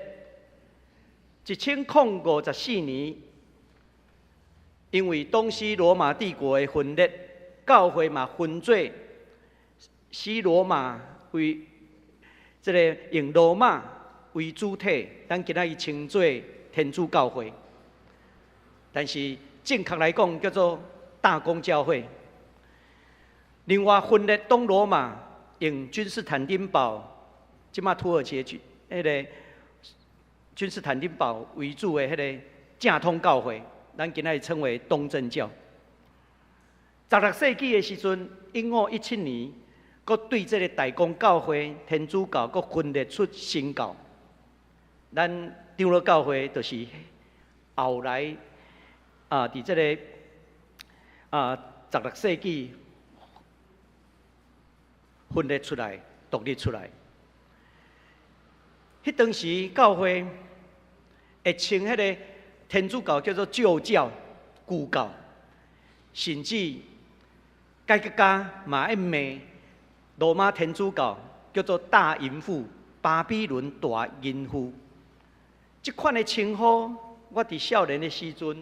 1054年，因為東西羅馬帝國的分裂，教會嘛分做西羅馬為這个用羅馬為主體，咱今仔日稱做天主教會。但是正確來講叫做大公教會。另外分裂東羅馬，用君士坦丁堡，這馬土耳其的彼个君士坦丁堡為主的彼个正統教會。咱今仔日稱為東正教。16世紀的時陣，1517年，閣對這个大公教會天主教閣分裂出新教。咱長老教會就是後來啊，佇這个16世紀分裂出來、獨立出來。彼當時教會會稱彼个天主教叫做舊教、舊教，甚至改革家嘛會罵羅馬天主教叫做大淫婦、巴比倫大淫婦。這款的稱呼，我佇少年的時陣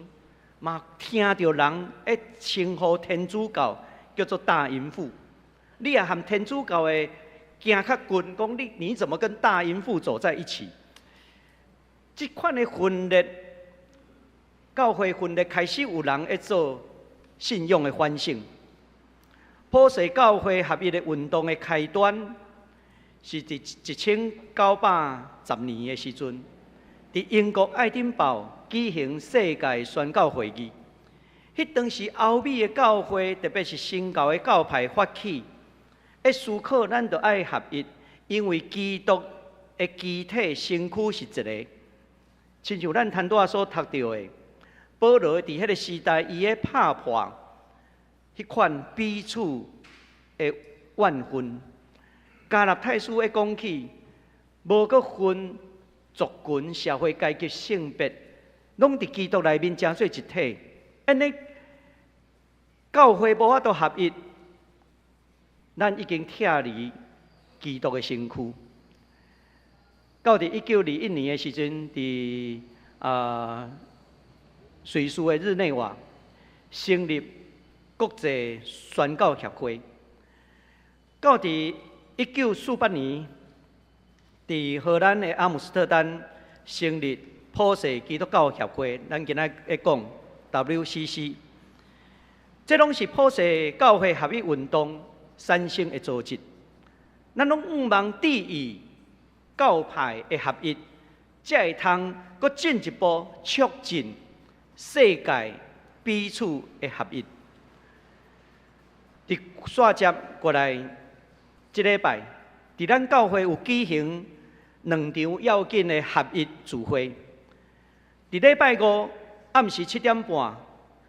嘛聽著人咧稱呼天主教叫做大淫婦。你若和天主教的行較近，講你你怎麼跟大淫婦走在一起？這款的分裂，教會分裂開始有人咧做信仰的反省。普世教會合一的運動的開端，是佇1910年的時陣，佇英國愛丁堡舉行世界宣教會議。彼當時歐美的教會，特別是新教的教派發起，咧思考咱著愛合一，因為基督的肢體身軀是一个。親像咱頭拄仔所讀著的，保羅佇彼个時代，伊咧拍破彼款彼此的怨恨。加拉太書咧講起，無閣分族群、社會階級、性別，攏佇基督內面成做一體。按呢，教會無法度合一，咱已經拆離基督的身軀。到佇1921年的時陣，佇瑞士的日內瓦成立國際宣教協會。到佇1948年，佇荷蘭的阿姆斯特丹成立普世基督教協會，咱今仔日講 WCC，這攏是普世教會合一運動產生的組織。咱攏向望致意教派的合一，才會通閣進一步促進世界彼此的合一。佇煞接過來，這禮拜，佇咱教會有舉行兩場要緊的合一聚會。佇禮拜五暗時7點半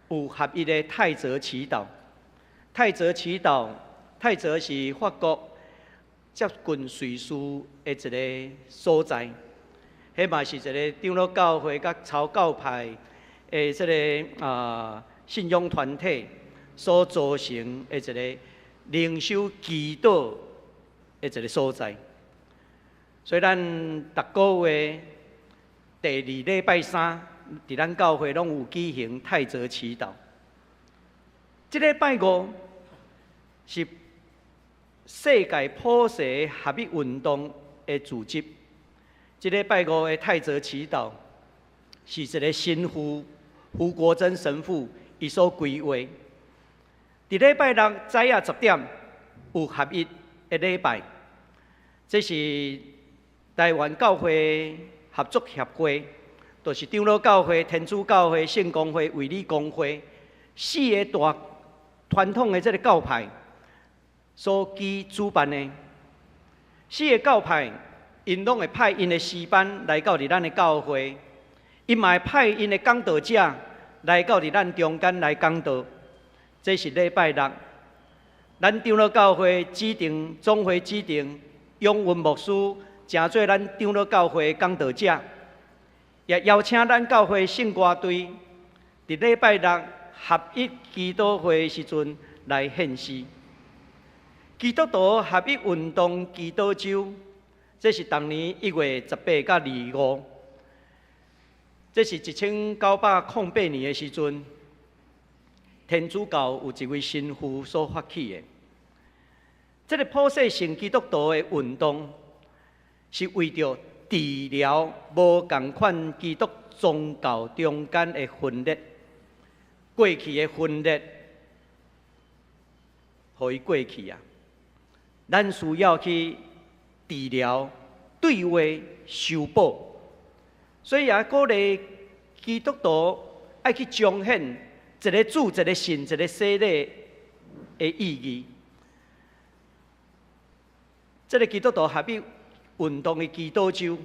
有合一的泰澤祈禱。泰澤祈禱，泰澤是法國接近瑞士的一个所在，彼嘛是一个長老教會佮超教派的這个信仰團體所組成的一个靈修祈禱的一个所在。所以咱逐个月第二禮拜三，佇咱教會攏有舉行泰澤祈禱。這禮拜五是世界普世合一運動的組織。這禮拜五的泰澤祈禱是一个神父胡國珍神父伊所規劃。佇禮拜六早仔10點有合一的禮拜，這是台灣教會合作協會，就是長老教會、天主教會、聖公會、衛理公會四个大傳統的這个教派所舉主辦的。四个教派，𪜶攏會派𪜶的詩班來到佇咱的教會，𪜶嘛會派𪜶的講道者來到佇咱中間來講道。這是禮拜六，咱長老教會指定總會指定永雲牧師，成做咱長老教會講道者，也邀請咱教會聖歌隊，佇禮拜六合一祈禱會時陣來獻詩。基督徒合一運動祈禱週，這是逐年1月18佮25，這是1908年的時陣，天主教有一位神父所發起的。這个普世性基督徒的運動，是為著治療無仝款基督宗教中間的分裂，過去的分裂，予伊過去啊！咱需要去治療、對話、修補，所以也鼓勵基督徒愛去彰顯一个主、一个信、一个洗禮的意義。這个基督徒合一運動的祈禱周，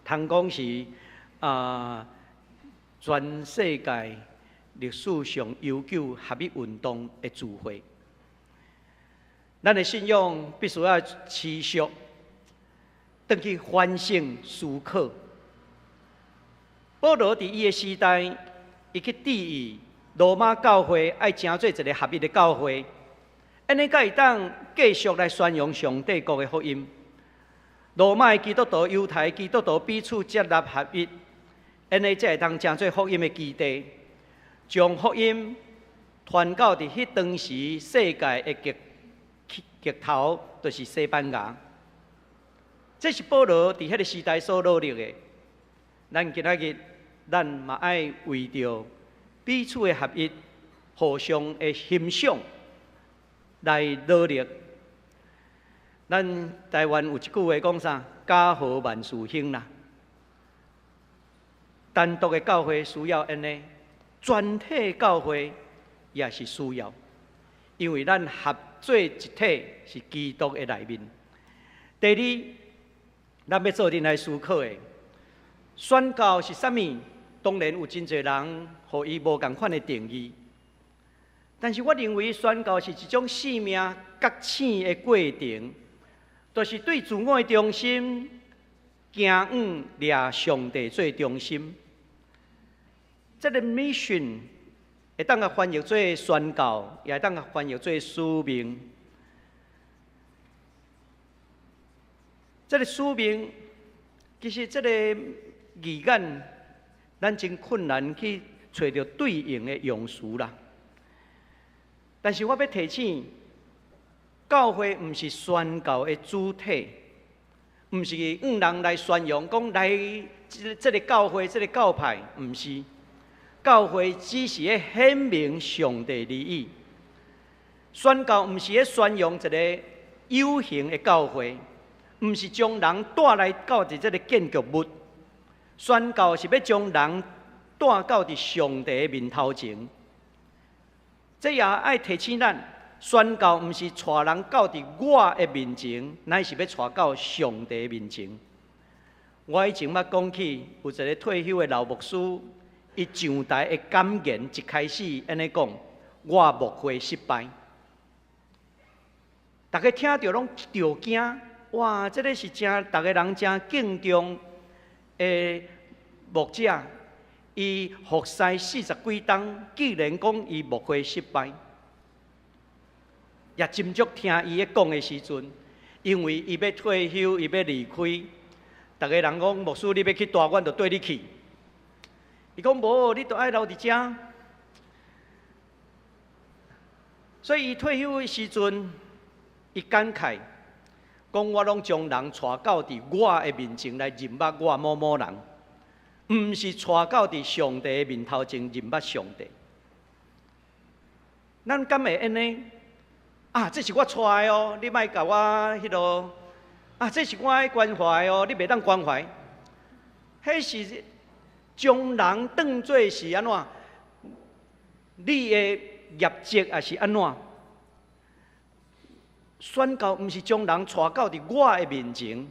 通講是全世界歷史上悠久合一運動的聚會。咱的信仰必須愛持續，轉去反省思考。保羅佇伊的時代，伊去致意羅馬教會愛成做一个合一的教會，按呢才會當繼續來宣揚上帝國的福音。羅馬的基督徒、猶太基督徒彼此接納合一，按呢才會當成做福音的基地，將福音傳到佇彼當時世界的極極頭，就是西班牙。這是保羅佇彼个時代所努力的。咱今仔日，咱嘛愛為著彼此的合一、互相的欣賞來努力。咱台灣有一句話講啥？家和萬事興啦。單獨的教會需要按呢，全體教會也是需要，因為咱合做一體是基督的內面。第二，咱欲做陣來思考的宣教是啥物？當然有真濟人予伊無仝款的定義，但是我認為宣教是一種生命覺醒的過程，就是對自我的中心，行向掠上帝做中心。這个 mission 會當共翻譯做宣教，也會當共翻譯做使命。這个使命，其實這个字眼，咱真困難去揣著對應的用詞啦。但是我欲提醒，教會毋是宣教的主體，毋是向人來宣揚講來這个教會、這个教派，毋是。教會只是咧顯明上帝而已。宣教毋是咧宣揚一个有形的教會，毋是將人帶來到佇這个建築物。宣教是欲將人帶到佇上帝的面頭前。這也愛提醒咱，宣教毋是帶人到佇我的面前，乃是欲帶到上帝的面前。我以前捌講起，有一个退休的老牧師，伊上台的感言一開始按呢講：我牧會失敗。逐家聽著攏著驚，哇！這个是誠逐个人誠敬重的牧者，伊服侍四十幾冬，竟然講伊牧會失敗，也斟酌聽伊咧講的時陣，因為伊欲退休，伊欲離開，逐个人講牧師，你欲去佗，阮就綴你去。伊講無，你著愛留佇遮。所以伊退休的時陣，伊感慨講：我攏將人帶到佇我的面前來認捌我某某人，毋是帶到佇上帝的面頭前認捌上帝。咱敢會按呢？啊，這是我帶的哦，你莫共我彼囉。啊，這是我愛關懷哦，你袂當關懷。彼是將人當做是按怎？你的業績抑是按怎？宣教毋是將人帶到佇我的面前，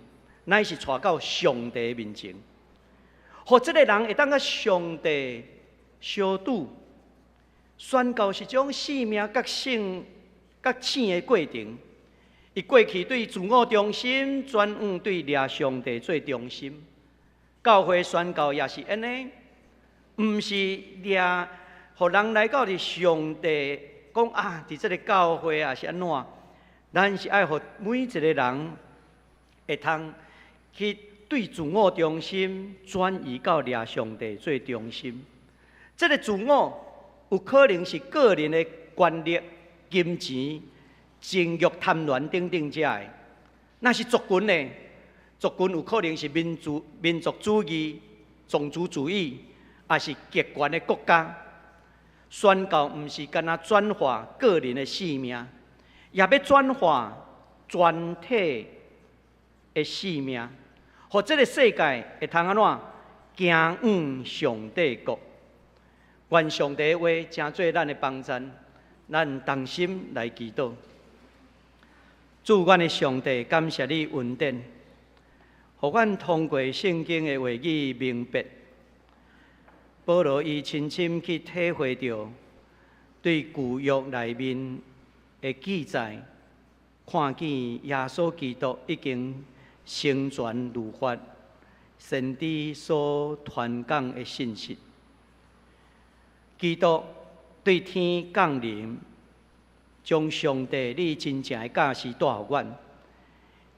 乃是帶到上帝的面前，予這个人會當佮上帝相拄。宣教是種生命覺醒、覺醒的過程。伊過去對自我中心，轉向對掠上帝做中心。教會宣教也是按呢，毋是掠予人來到佇上帝講啊，佇這个教會抑是按怎？咱是愛予每一个人會通去對自我中心轉移到掠上帝做中心。這个自我有可能是個人的權力、金錢、情慾、貪戀等等這的。若是族群呢？族群有可能是民族、民族主義、種族主義，抑是極權的國家。宣教毋是干焦轉化個人的性命，也欲轉化全體的性命，予這个世界會通按怎？行向上帝國。願上帝的話成做咱的幫贊，咱同心來祈禱。主，阮的上帝，感謝你恩典，予阮通過聖經的話語明白，保羅伊親身去體會著對舊約內面的記載，看見耶穌基督已經成全律法，先知所傳講的信息。基督對天降臨，將上帝你真正的教示帶予阮。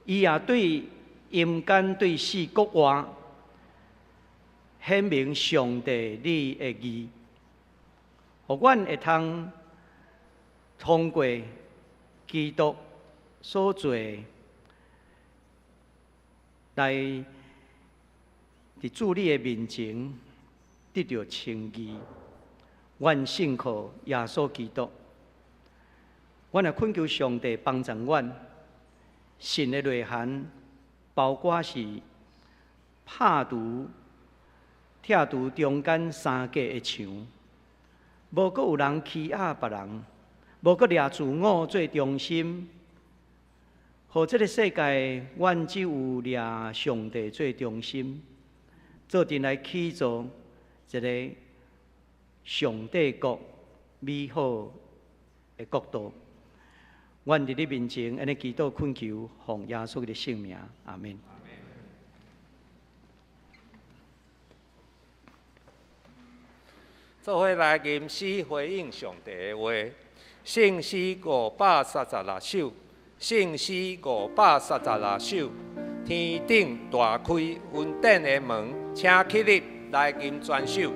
伊也對陰間對死國外顯明上帝你的義，予阮會通通過基督所做的，來佇主你的面前得著稱義。阮信靠耶穌基督，阮也懇求上帝幫助阮。信的內涵包括是拍除、拆除中間三隔的牆，無閣有人欺壓別人，無閣掠自我做中心。予這个世界，阮只有掠上帝做中心，做陣來起造一个上帝國美好的國度。阮佇你面前按呢祈禱懇求，奉耶穌的聖名，阿們。做伙來吟詩回應上帝的話，聖詩536首，聖詩536首，天頂大開恩典的門，請起立來吟全首。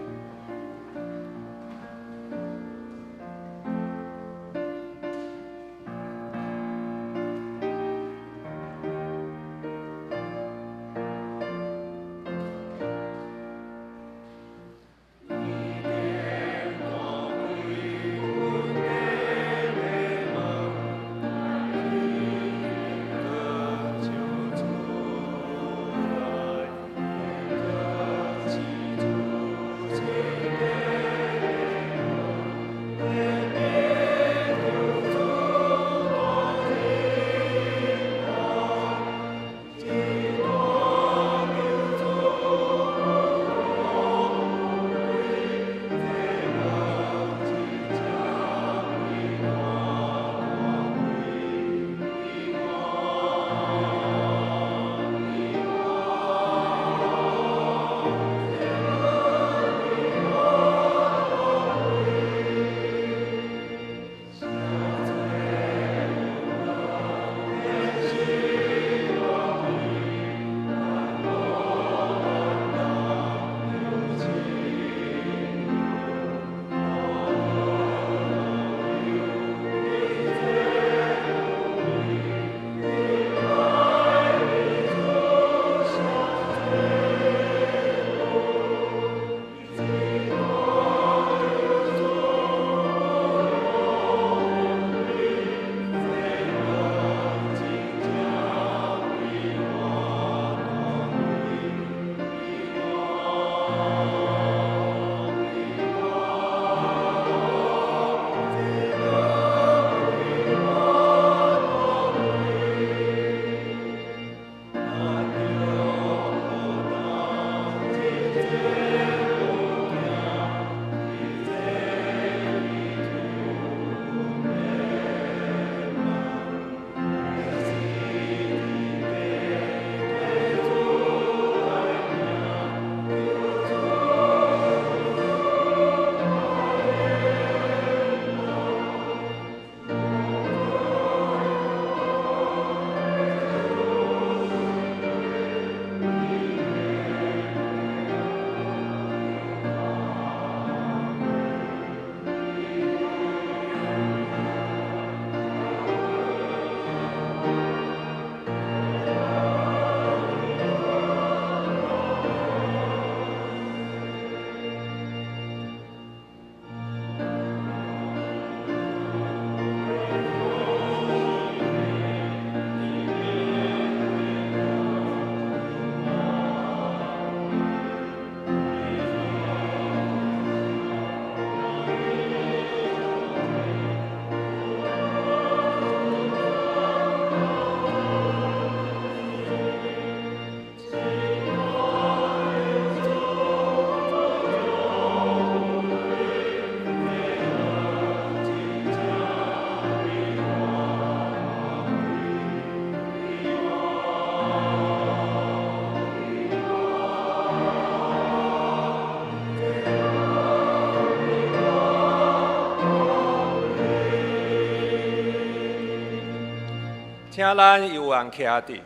請咱有緣徛佇，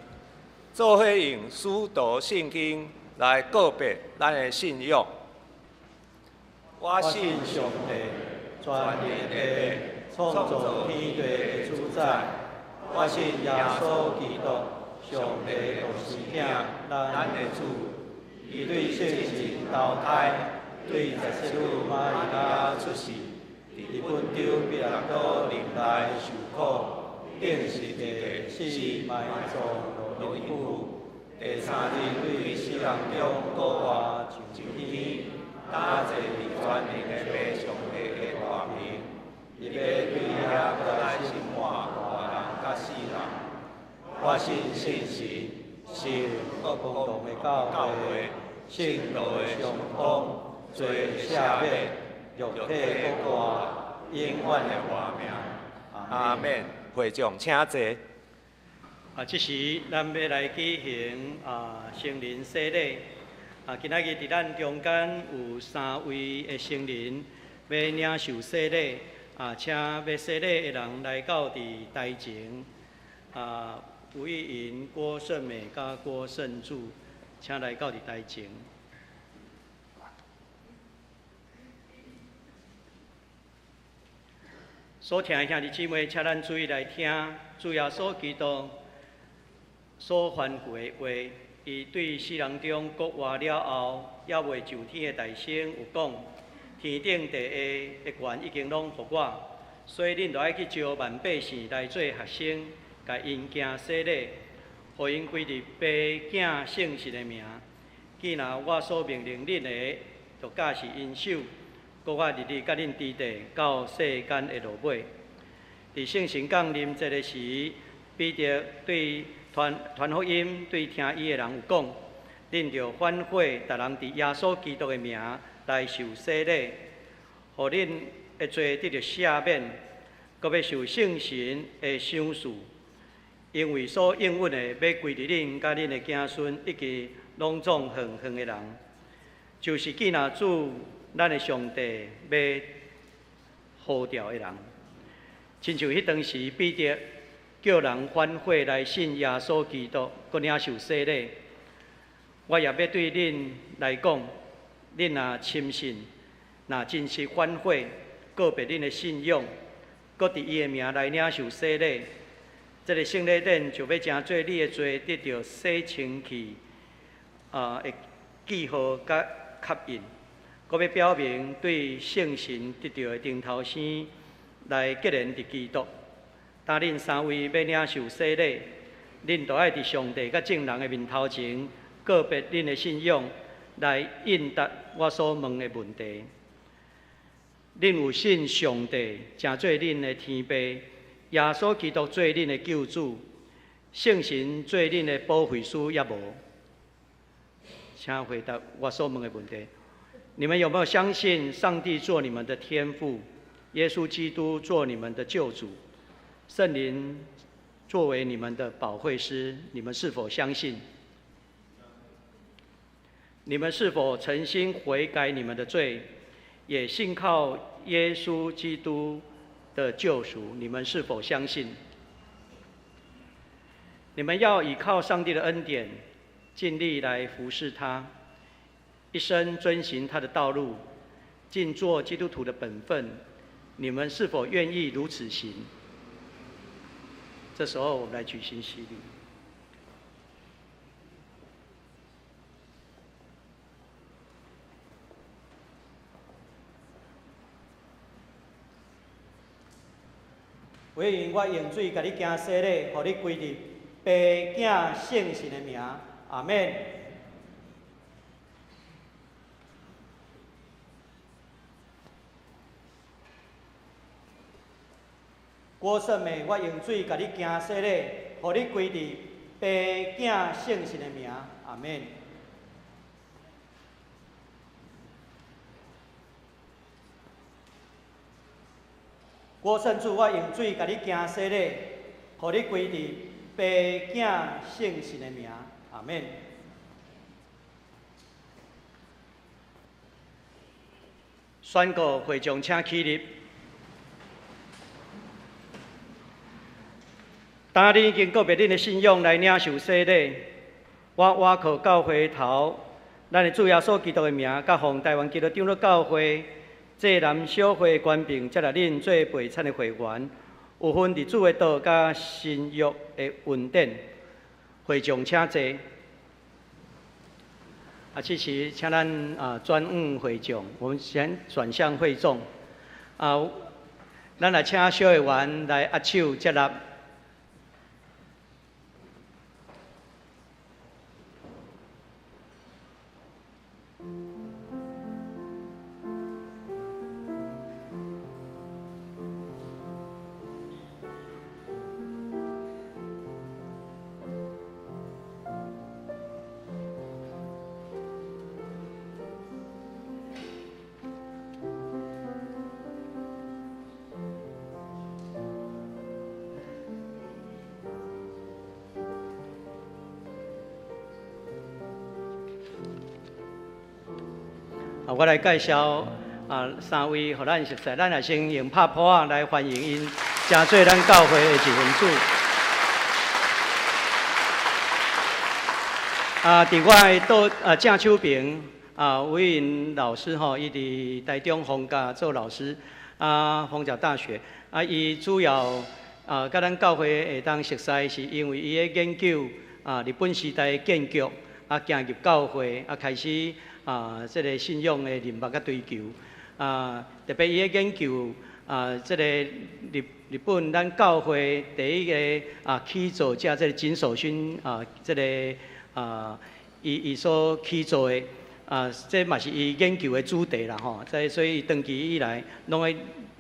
做伙用使徒信經來告別咱的信仰。我信上帝，全能的創造天地的主宰。我信耶穌基督，上帝獨生子，咱的主。伊對聖神投胎，對十色女瑪利亞出世，佇本丟彼拉多忍耐受苦，釘十字架死埋葬落陰府，第三日對死人中復活上天，搭坐佇全能的父上帝的大爿，伊欲對遐閣來審判活人佮死人。我信聖神，是各公同的教會，聖徒的相通，罪的赦免，肉體復活，永遠的活命。阿們。會眾請坐。這時咱欲來舉行成人洗禮。今仔日佇咱中間有三位的成人欲領受洗禮。請欲洗禮的人來到佇台前。吳玉瑩、郭勝美佮郭勝柱，請來到佇台前。所聽的兄弟姊妹，請咱注意來聽主耶穌基督所吩咐的話。伊對死人中復活了後，猶未上天的大聲有講：天頂地下的權已經攏予我，所以恁著愛去招萬百姓來做學生，共𪜶行洗禮，予𪜶歸入父子聖神的名。既若我所命令恁的，就教示𪜶守。閣我日日佮恁佇佇，到世間的落尾。佇聖神降臨節的時，彼得對傳傳福音對聽伊的人有講：恁著反悔，逐人佇耶穌基督的名來受洗禮，予恁的罪得著赦免，閣欲受聖神的賞賜。因為所應允的，欲歸佇恁佮恁的子孫，以及攏總遠遠的人，就是既若主咱的上帝欲呼召的人。親像彼當時彼得叫人反悔來信耶穌基督，閣領受洗禮。我也欲對恁來講，恁若深信，若真實反悔，告別恁的信仰，閣佇伊的名來領受洗禮，這个聖禮典就欲成做你的罪得著洗清去的記號佮確印，閣欲表明對聖神得著的重頭生來結連佇基督。當恁三位欲領受洗禮，恁著愛佇上帝佮眾人的面頭前告別恁的信仰，來應答我所問的問題。恁有信上帝，成做恁的天父，耶穌基督做恁的救主，聖神做恁的保惠師，抑無？請回答我所問的問題。你們有沒有相信上帝做你們的天父，耶穌基督做你們的救主，聖靈作為你們的保惠師？你們是否相信？你們是否誠心悔改你們的罪，也信靠耶穌基督的救贖？你們是否相信？你們要倚靠上帝的恩典，盡力來服侍他，一生遵行他的道路，盡做基督徒的本分。你們是否願意如此行？這時候，我們來舉行洗禮。惟因我用水共你行洗禮，予你歸入父子聖神的名，阿們。郭勝美，我用水共你行洗禮，予你歸入父子聖神的名，阿們。郭勝柱，我用水共你行洗禮，予你歸入父子聖神的名，阿們。宣告會眾請起立。當恁已經告別恁的信仰來領受洗禮，我倚靠教會頭，咱的主耶穌基督的名，佮奉臺灣基督長老教會濟南小會權柄，接納恁做陪餐的會員，有份佇主的道佮新約的恩典。會眾請坐。啊，這時請咱啊轉向會眾，我們先轉向會眾。啊，咱來請小會員來握手接納。我來介紹啊三位，予咱熟似，咱也先用拍噗仔來歡迎𪜶，成做咱教會的一份子。啊，佇我的倒啊正手爿啊，吳雲老師吼，伊佇台中逢甲做老師，啊，逢甲大學，啊，伊主要啊，佮咱教會會當熟似，是因為伊咧研究啊日本時代的建築，啊，行入教會，啊，開始。啊，這个信仰的認捌佮追求，啊，特別伊咧研究啊，這个日本咱教會第一个啊起造者，這个井守勳啊，這个啊，伊所起造的啊，這嘛是伊研究的主題啦吼。這所以長期以來攏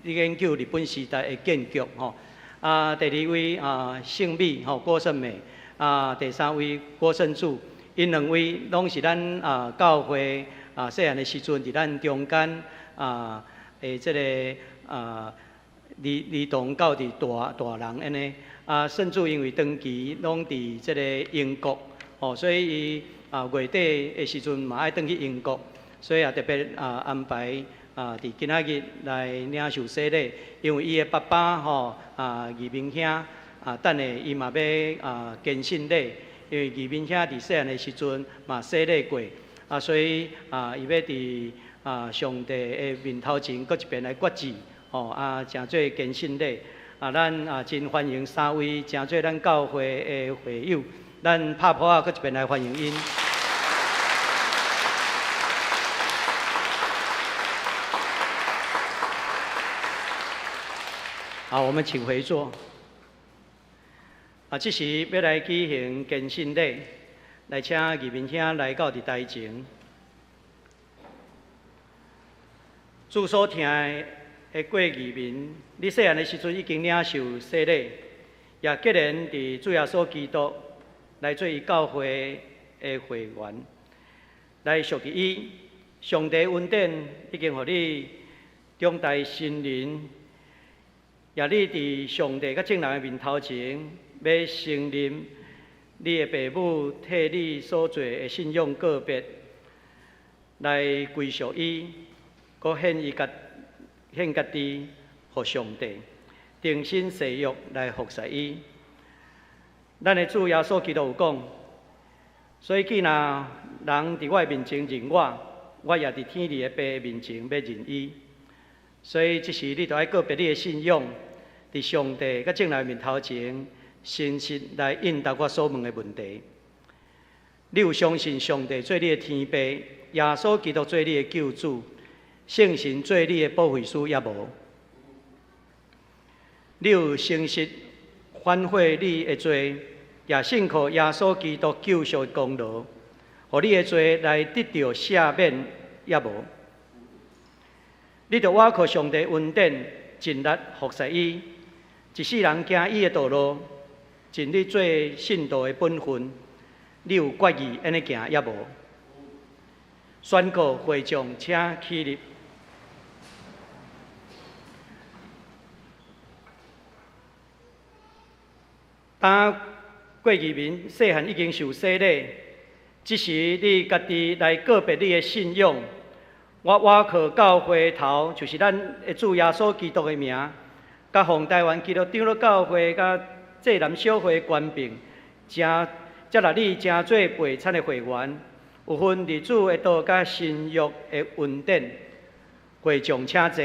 咧研究日本時代的建築吼。啊，第二位啊，姓美吼郭勝美，啊，第三位郭勝柱。𪜶兩位攏是咱啊教會啊細漢的時陣，佇咱中間啊的這个啊兒童到佇大大人按呢。啊，甚至因為長期攏佇這个英國，吼，所以伊啊月底的時陣嘛愛轉去英國，所以也特別啊安排啊佇今仔日來領受洗禮，因為伊的爸爸吼啊義明兄啊，等下伊嘛欲啊堅信禮。因為義明兄佇細漢的時陣嘛洗禮過，啊，所以啊，伊欲佇啊上帝的面頭前閣一遍來決志，吼啊，成做堅信禮。啊，咱啊真歡迎三位成做咱教會的會友，咱拍噗仔閣一遍來歡迎𪜶。好，我們請回座。啊，這時欲來舉行堅信禮，來請義民兄來到佇台前。主所疼的郭義民，你細漢的時陣已經領受洗禮，也決然佇主耶穌基督來做伊教會的會員，來屬佇伊。上帝恩典已經予你長大成人，也你佇上帝佮眾人的面頭前，欲承認你的爸母替你所做的信仰告別，來歸屬伊，閣獻伊家獻家己予上帝，誠心誓約來服侍伊。咱的主耶穌基督有講，所以既若人佇我的面前認我，我也佇天父的爸面前欲認伊。所以這時你著愛告別你的信仰，佇上帝佮眾人面頭前，誠實來應答我所問的問題。你有相信上帝做你的天父，耶穌基督做你的救主，聖神做你的保惠師，抑無？你有誠實反悔你的罪，也信靠耶穌基督救贖的功勞，予你的罪來得著赦免，抑無？你著倚靠上帝恩典，盡力服侍伊，一世人行伊的道路，盡力做信徒的本分。你有決意按呢行，抑無？宣告會眾，請起立。當郭義民細漢已經受洗禮，這時你家己來告別你的信仰。我倚靠教會頭，就是咱的主耶穌基督的名，佮奉臺灣基督長老教會佮济南小会权柄，成接纳你成做陪餐的会员，有份伫主的道佮新约的恩典。会众请坐，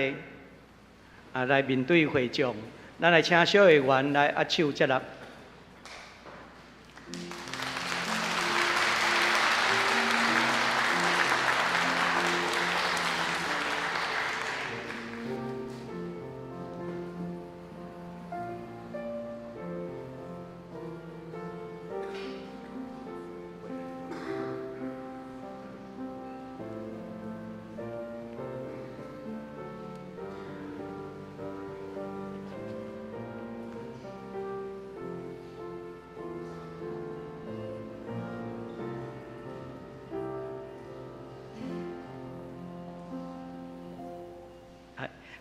啊，来面对会众，咱来请小会员来握手接纳。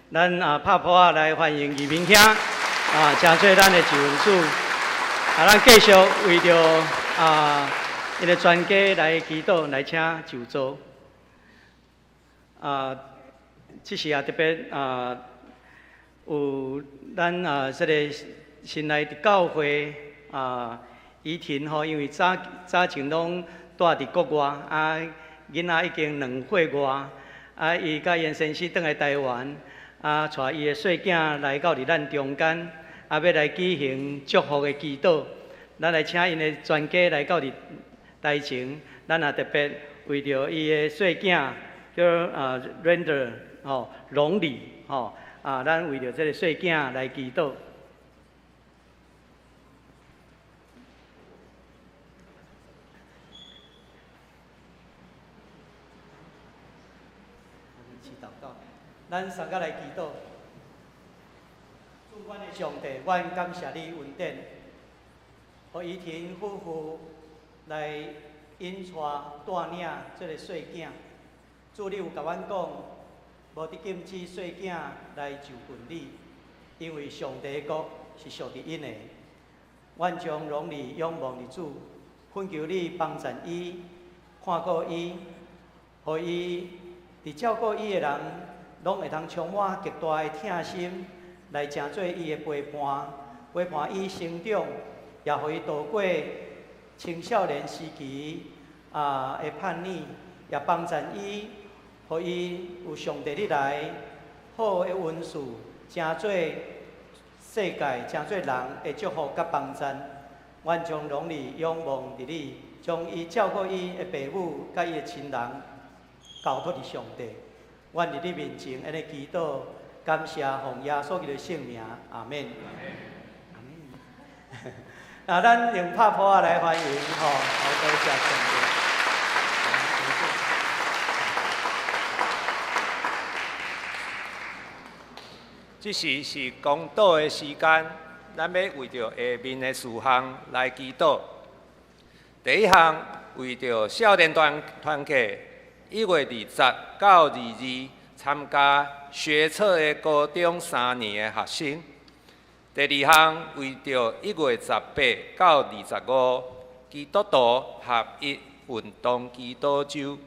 咱啊拍噗仔來歡迎義民兄啊，成做咱的上主。啊，咱繼續為著啊，𪜶的全家來祈禱，來請就座。啊，這時也特別啊，有咱啊這個新來佇教會啊，怡婷吼，因為早早前攏蹛佇國外，啊，囡仔已經2歲外，啊，伊佮𪜶先生轉來台灣。啊，帶伊的細囝來到佇咱中間，啊，欲來舉行祝福的祈禱。咱來請𪜶的全家來到佇台前，咱也特別為著伊的細囝叫啊 Render 吼榮禮吼啊，咱為著這个細囝來祈禱。咱三个來祈禱。主，阮的上帝，阮感謝你恩典，予怡婷夫婦來引帶帶領這个細囝。主，你有共阮講，無得禁止細囝來就近你，因為上帝的國是屬佇𪜶的。阮將榮禮仰望佇主，懇求你幫贊伊，看顧伊，予伊佇照顧伊的人，攏會通充滿極大的疼心，來成做伊的陪伴，陪伴伊成長，也予伊度過青少年時期啊的叛逆，也幫贊伊，予伊有上帝你來好的恩賜，成做世界、成做人的祝福佮幫贊。阮將榮禮仰望佇你，將伊照顧伊的爸母佮伊的親人交託佇上帝。阮佇你面前按呢祈禱，感謝奉耶穌基督聖名，阿們。阿們。啊，咱用拍噗仔來歡迎吼，好多謝上帝。這時是公禱的時間，咱欲為著下面的事項來祈禱。第一項，為著少年團團契1月20到22參加學測的高中3年的學生。第二項，為著1月18到25基督徒合一運動祈禱週。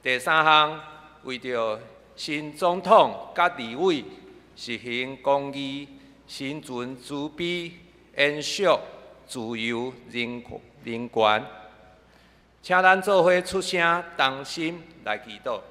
第三項，為著新總統佮立委實行公義、心存慈悲、延續自由人權，請咱做伙出聲，同心來祈禱。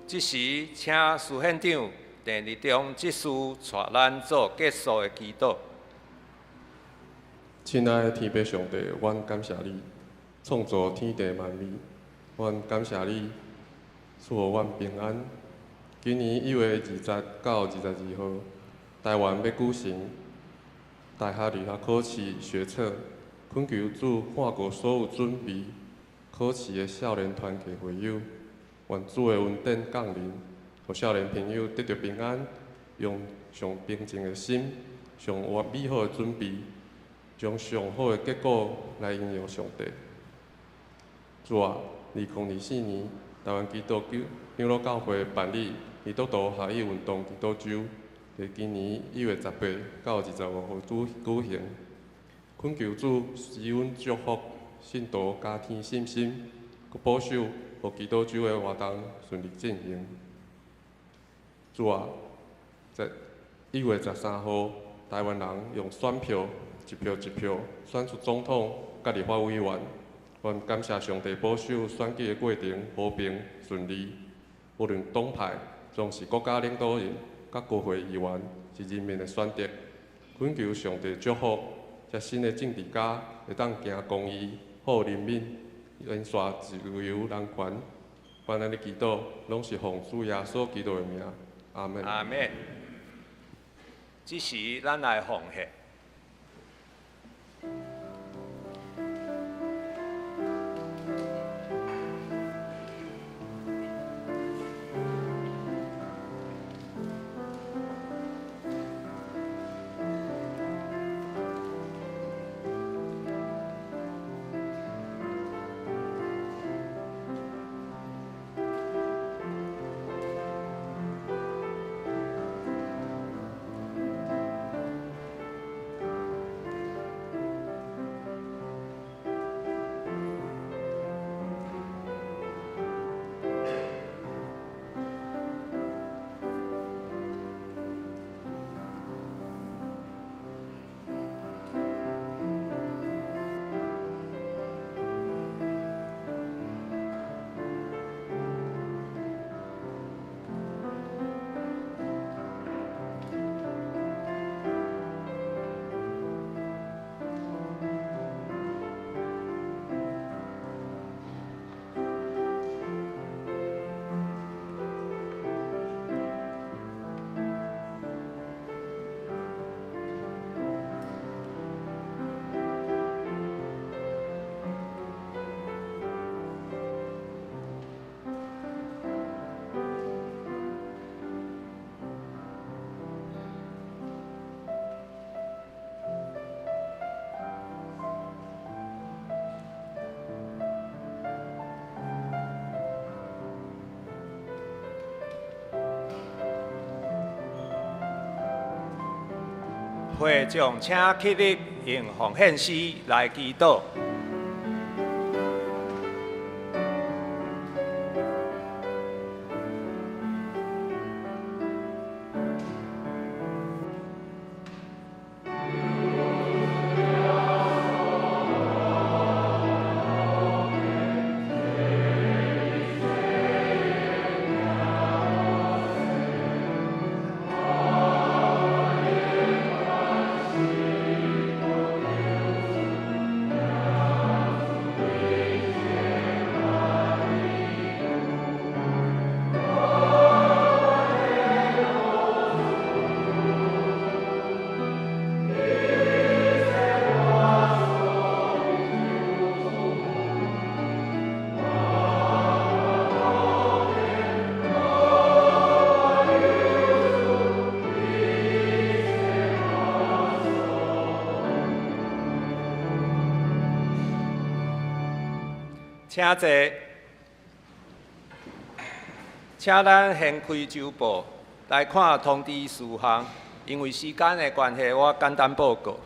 這時，請司縣長鄭立中執事帶咱做結束的祈禱。親愛的天父上帝，阮感謝你創造天地萬物，阮感謝你賜予阮平安。今年1月20到22號，台灣欲舉行大學入學考試學測，懇求主看顧所有準備考試的少年團契會友，願主的恩典降臨，予少年朋友得著平安，用上平靜的心，上美好的準備，將上好的結果來榮耀上帝。主啊，2024年台灣基督教長老教會辦理基督徒學藝運動祈禱週，佇今年1月18到25號舉行。懇求主賜阮祝福信徒加添信心，閣保守，予祈禱週的活動順利進行。主啊，在1月13號，台灣人用選票一票一票選出總統佮立法委員。阮感謝上帝保守選舉的過程和平順利，無論黨派，總是國家領導人佮國會議員是人民的選擇。懇求上帝祝福，這新的政治家會當行公義、好人民，延續自由人權。阮按呢祈禱，攏是奉主耶穌基督的名。阿門。阿門。這時，咱來奉獻。會眾請起立，用奉獻詩來祈禱。請坐，請咱掀開週報來看通知事項。因為時間的關係，我簡單報告。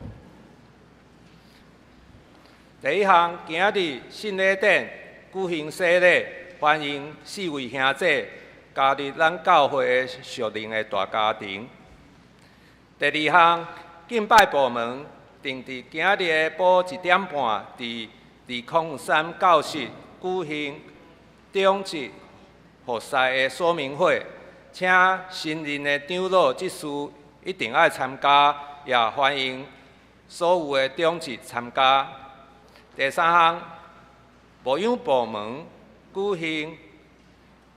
第一項，今仔日信禮典舉行洗禮，歡迎四位兄弟加入咱教會的屬靈的大家庭。第二項，敬拜部門定佇今仔日下晡1點半，佇203教室舉行長執服侍的說明會，請新任的長老執事一定愛參加，也歡迎所有的長執參加。第三項，牧養部門舉行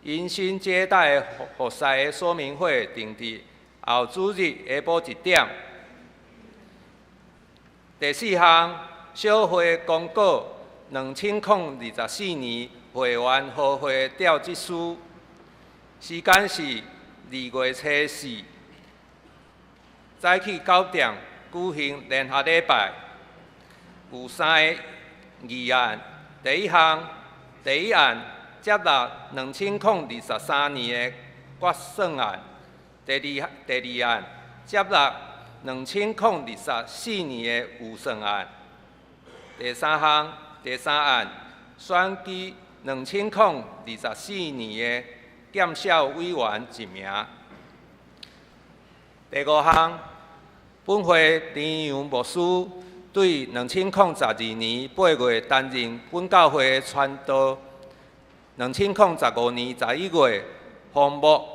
迎新接待服侍的說明會，定佇後主日下晡1點。第四項，小會公告2024年會員和會調職書，時間是2月初4，早起9點舉行聯合禮拜。有三个議案，第一項，第一案接納2023年的決算案；第二案接納2024年的預算案；第三項，第三案選舉2024年的檢校委員一名。第五項，本會林陽牧師對2012年8月擔任本教會的傳道，2015年11月奉牧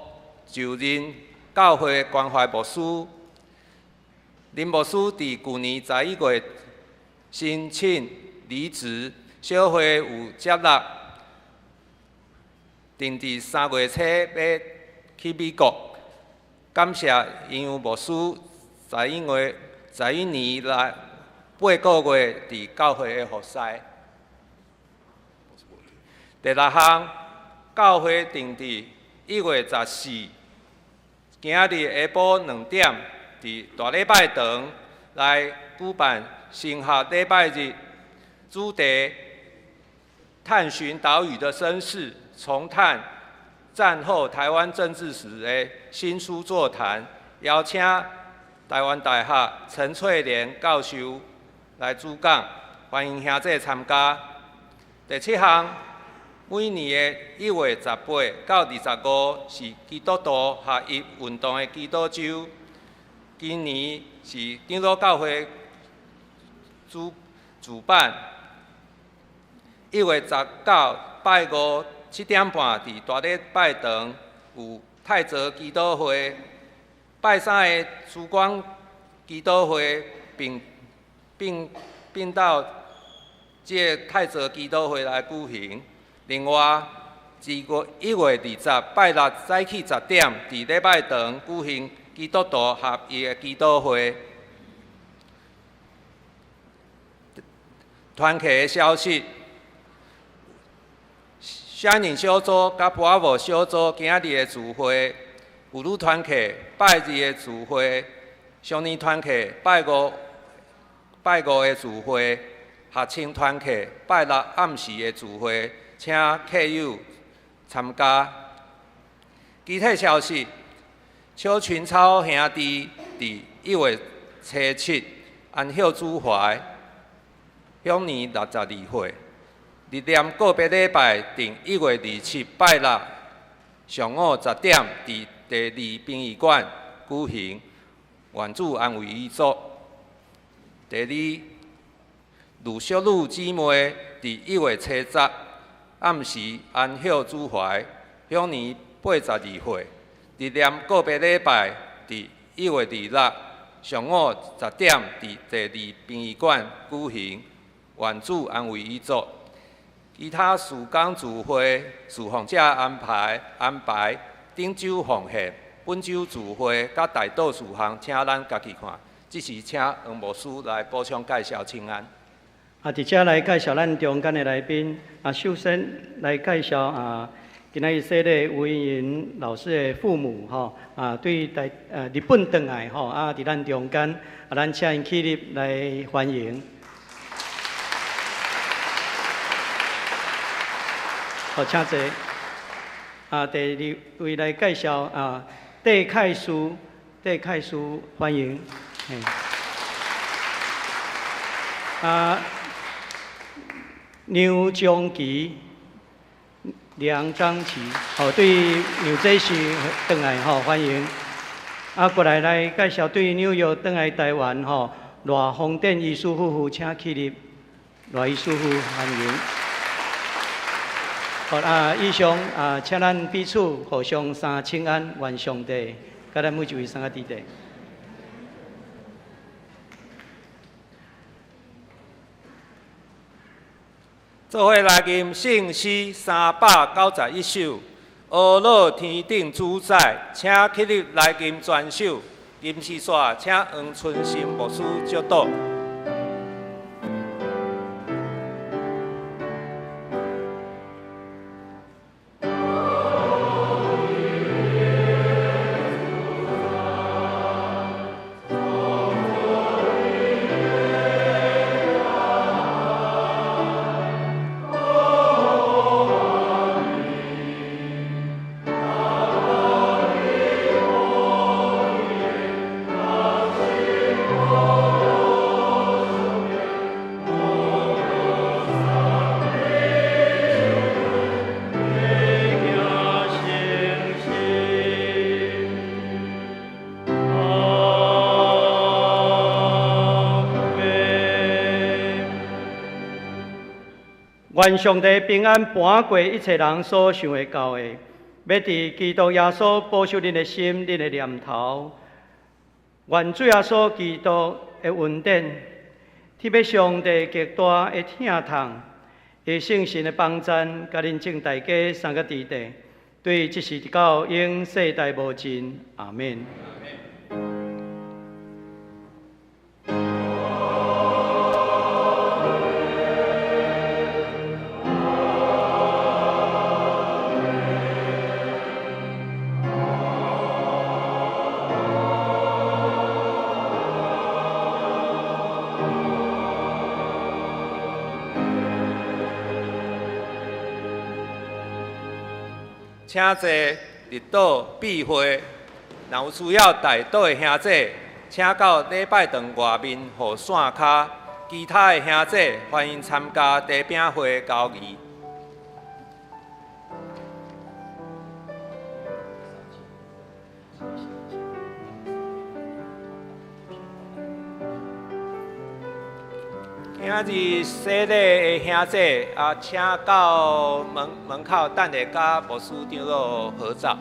就任教會關懷牧師。林牧師佇舊年11月申請離職，小會有接納，定佇3月初欲去美國。感謝營養牧師11月11年來8個月佇教會的服侍。第六項，教會定佇1月14，今仔日下晡2點，佇大禮拜堂來舉辦神學禮拜日，主題探尋島嶼的身世，重探戰後台灣政治史的新書座談，邀請台灣大學陳翠蓮教授來主講，歡迎兄弟參加。第七項，每年的1月18到25是基督徒合一運動的祈禱週，今年是長老教會主辦。1月19拜五7點半，佇大禮拜堂有泰澤祈禱會，拜三的曙光祈禱會並到這個泰澤祈禱會來舉行。另外，1月20拜六早起10點，佇禮拜堂舉行基督徒合一的祈禱會。團契的消息，小寧小組佮博阿小組今仔日的聚會，婦女團契拜日的聚會，少年團契拜五的聚會，學青團契拜六暗時的聚會，請客友參加。其他消息，邱群超兄弟佇1月初7安息主懷，享年62歲。日念告別禮拜定1月27拜六上午10點，佇第二殯儀館舉行，願主安慰遺族。第二，呂淑女姊妹佇1月初10暗時安息主懷，享年82歲。日念告別禮拜佇1月26上午10點，佇第二殯儀館舉行，願主安慰遺族。其他事工聚會，侍奉者安排頂週奉獻、本週聚會佮代禱事項，請咱家己看。這時請黃牧師來補充介紹，請安。佇遮來介紹咱中間的來賓。首先來介紹今仔日洗禮吳盈盈老師的父母吼，對台日本轉來吼，佇咱中間，咱請𪜶起立來歡迎。好，請坐。第二位來介紹戴凱書，戴凱書歡迎。梁章琪，梁章琪，好，對紐澤西轉來吼，歡迎。過來介紹對紐約轉來台灣吼，賴宏典醫師夫婦，請起立。賴醫師夫婦歡迎。好，以上請咱彼此互相三請安，願上帝佮咱每一位三个弟弟。做伙來吟聖詩391首，阿樂天頂主宰，請起立來吟全首。吟詩煞，請黃春生牧師祝禱。願上帝平安盤過一切人所想會到的，欲佇基督耶穌保守恁的心、恁的念頭。願主耶穌基督的恩典，特別上帝極大的疼痛，伊聖神的幫贊，佮恁眾大家三個佇底，對這時直到永世代無盡。阿們。請坐日禱閉會，若有需要代禱的兄弟，請到禮拜堂外面雨傘跤。其他的兄弟歡迎參加茶餅會交誼。今日洗禮的兄弟啊，請到門門口等下，佮牧師長老合照。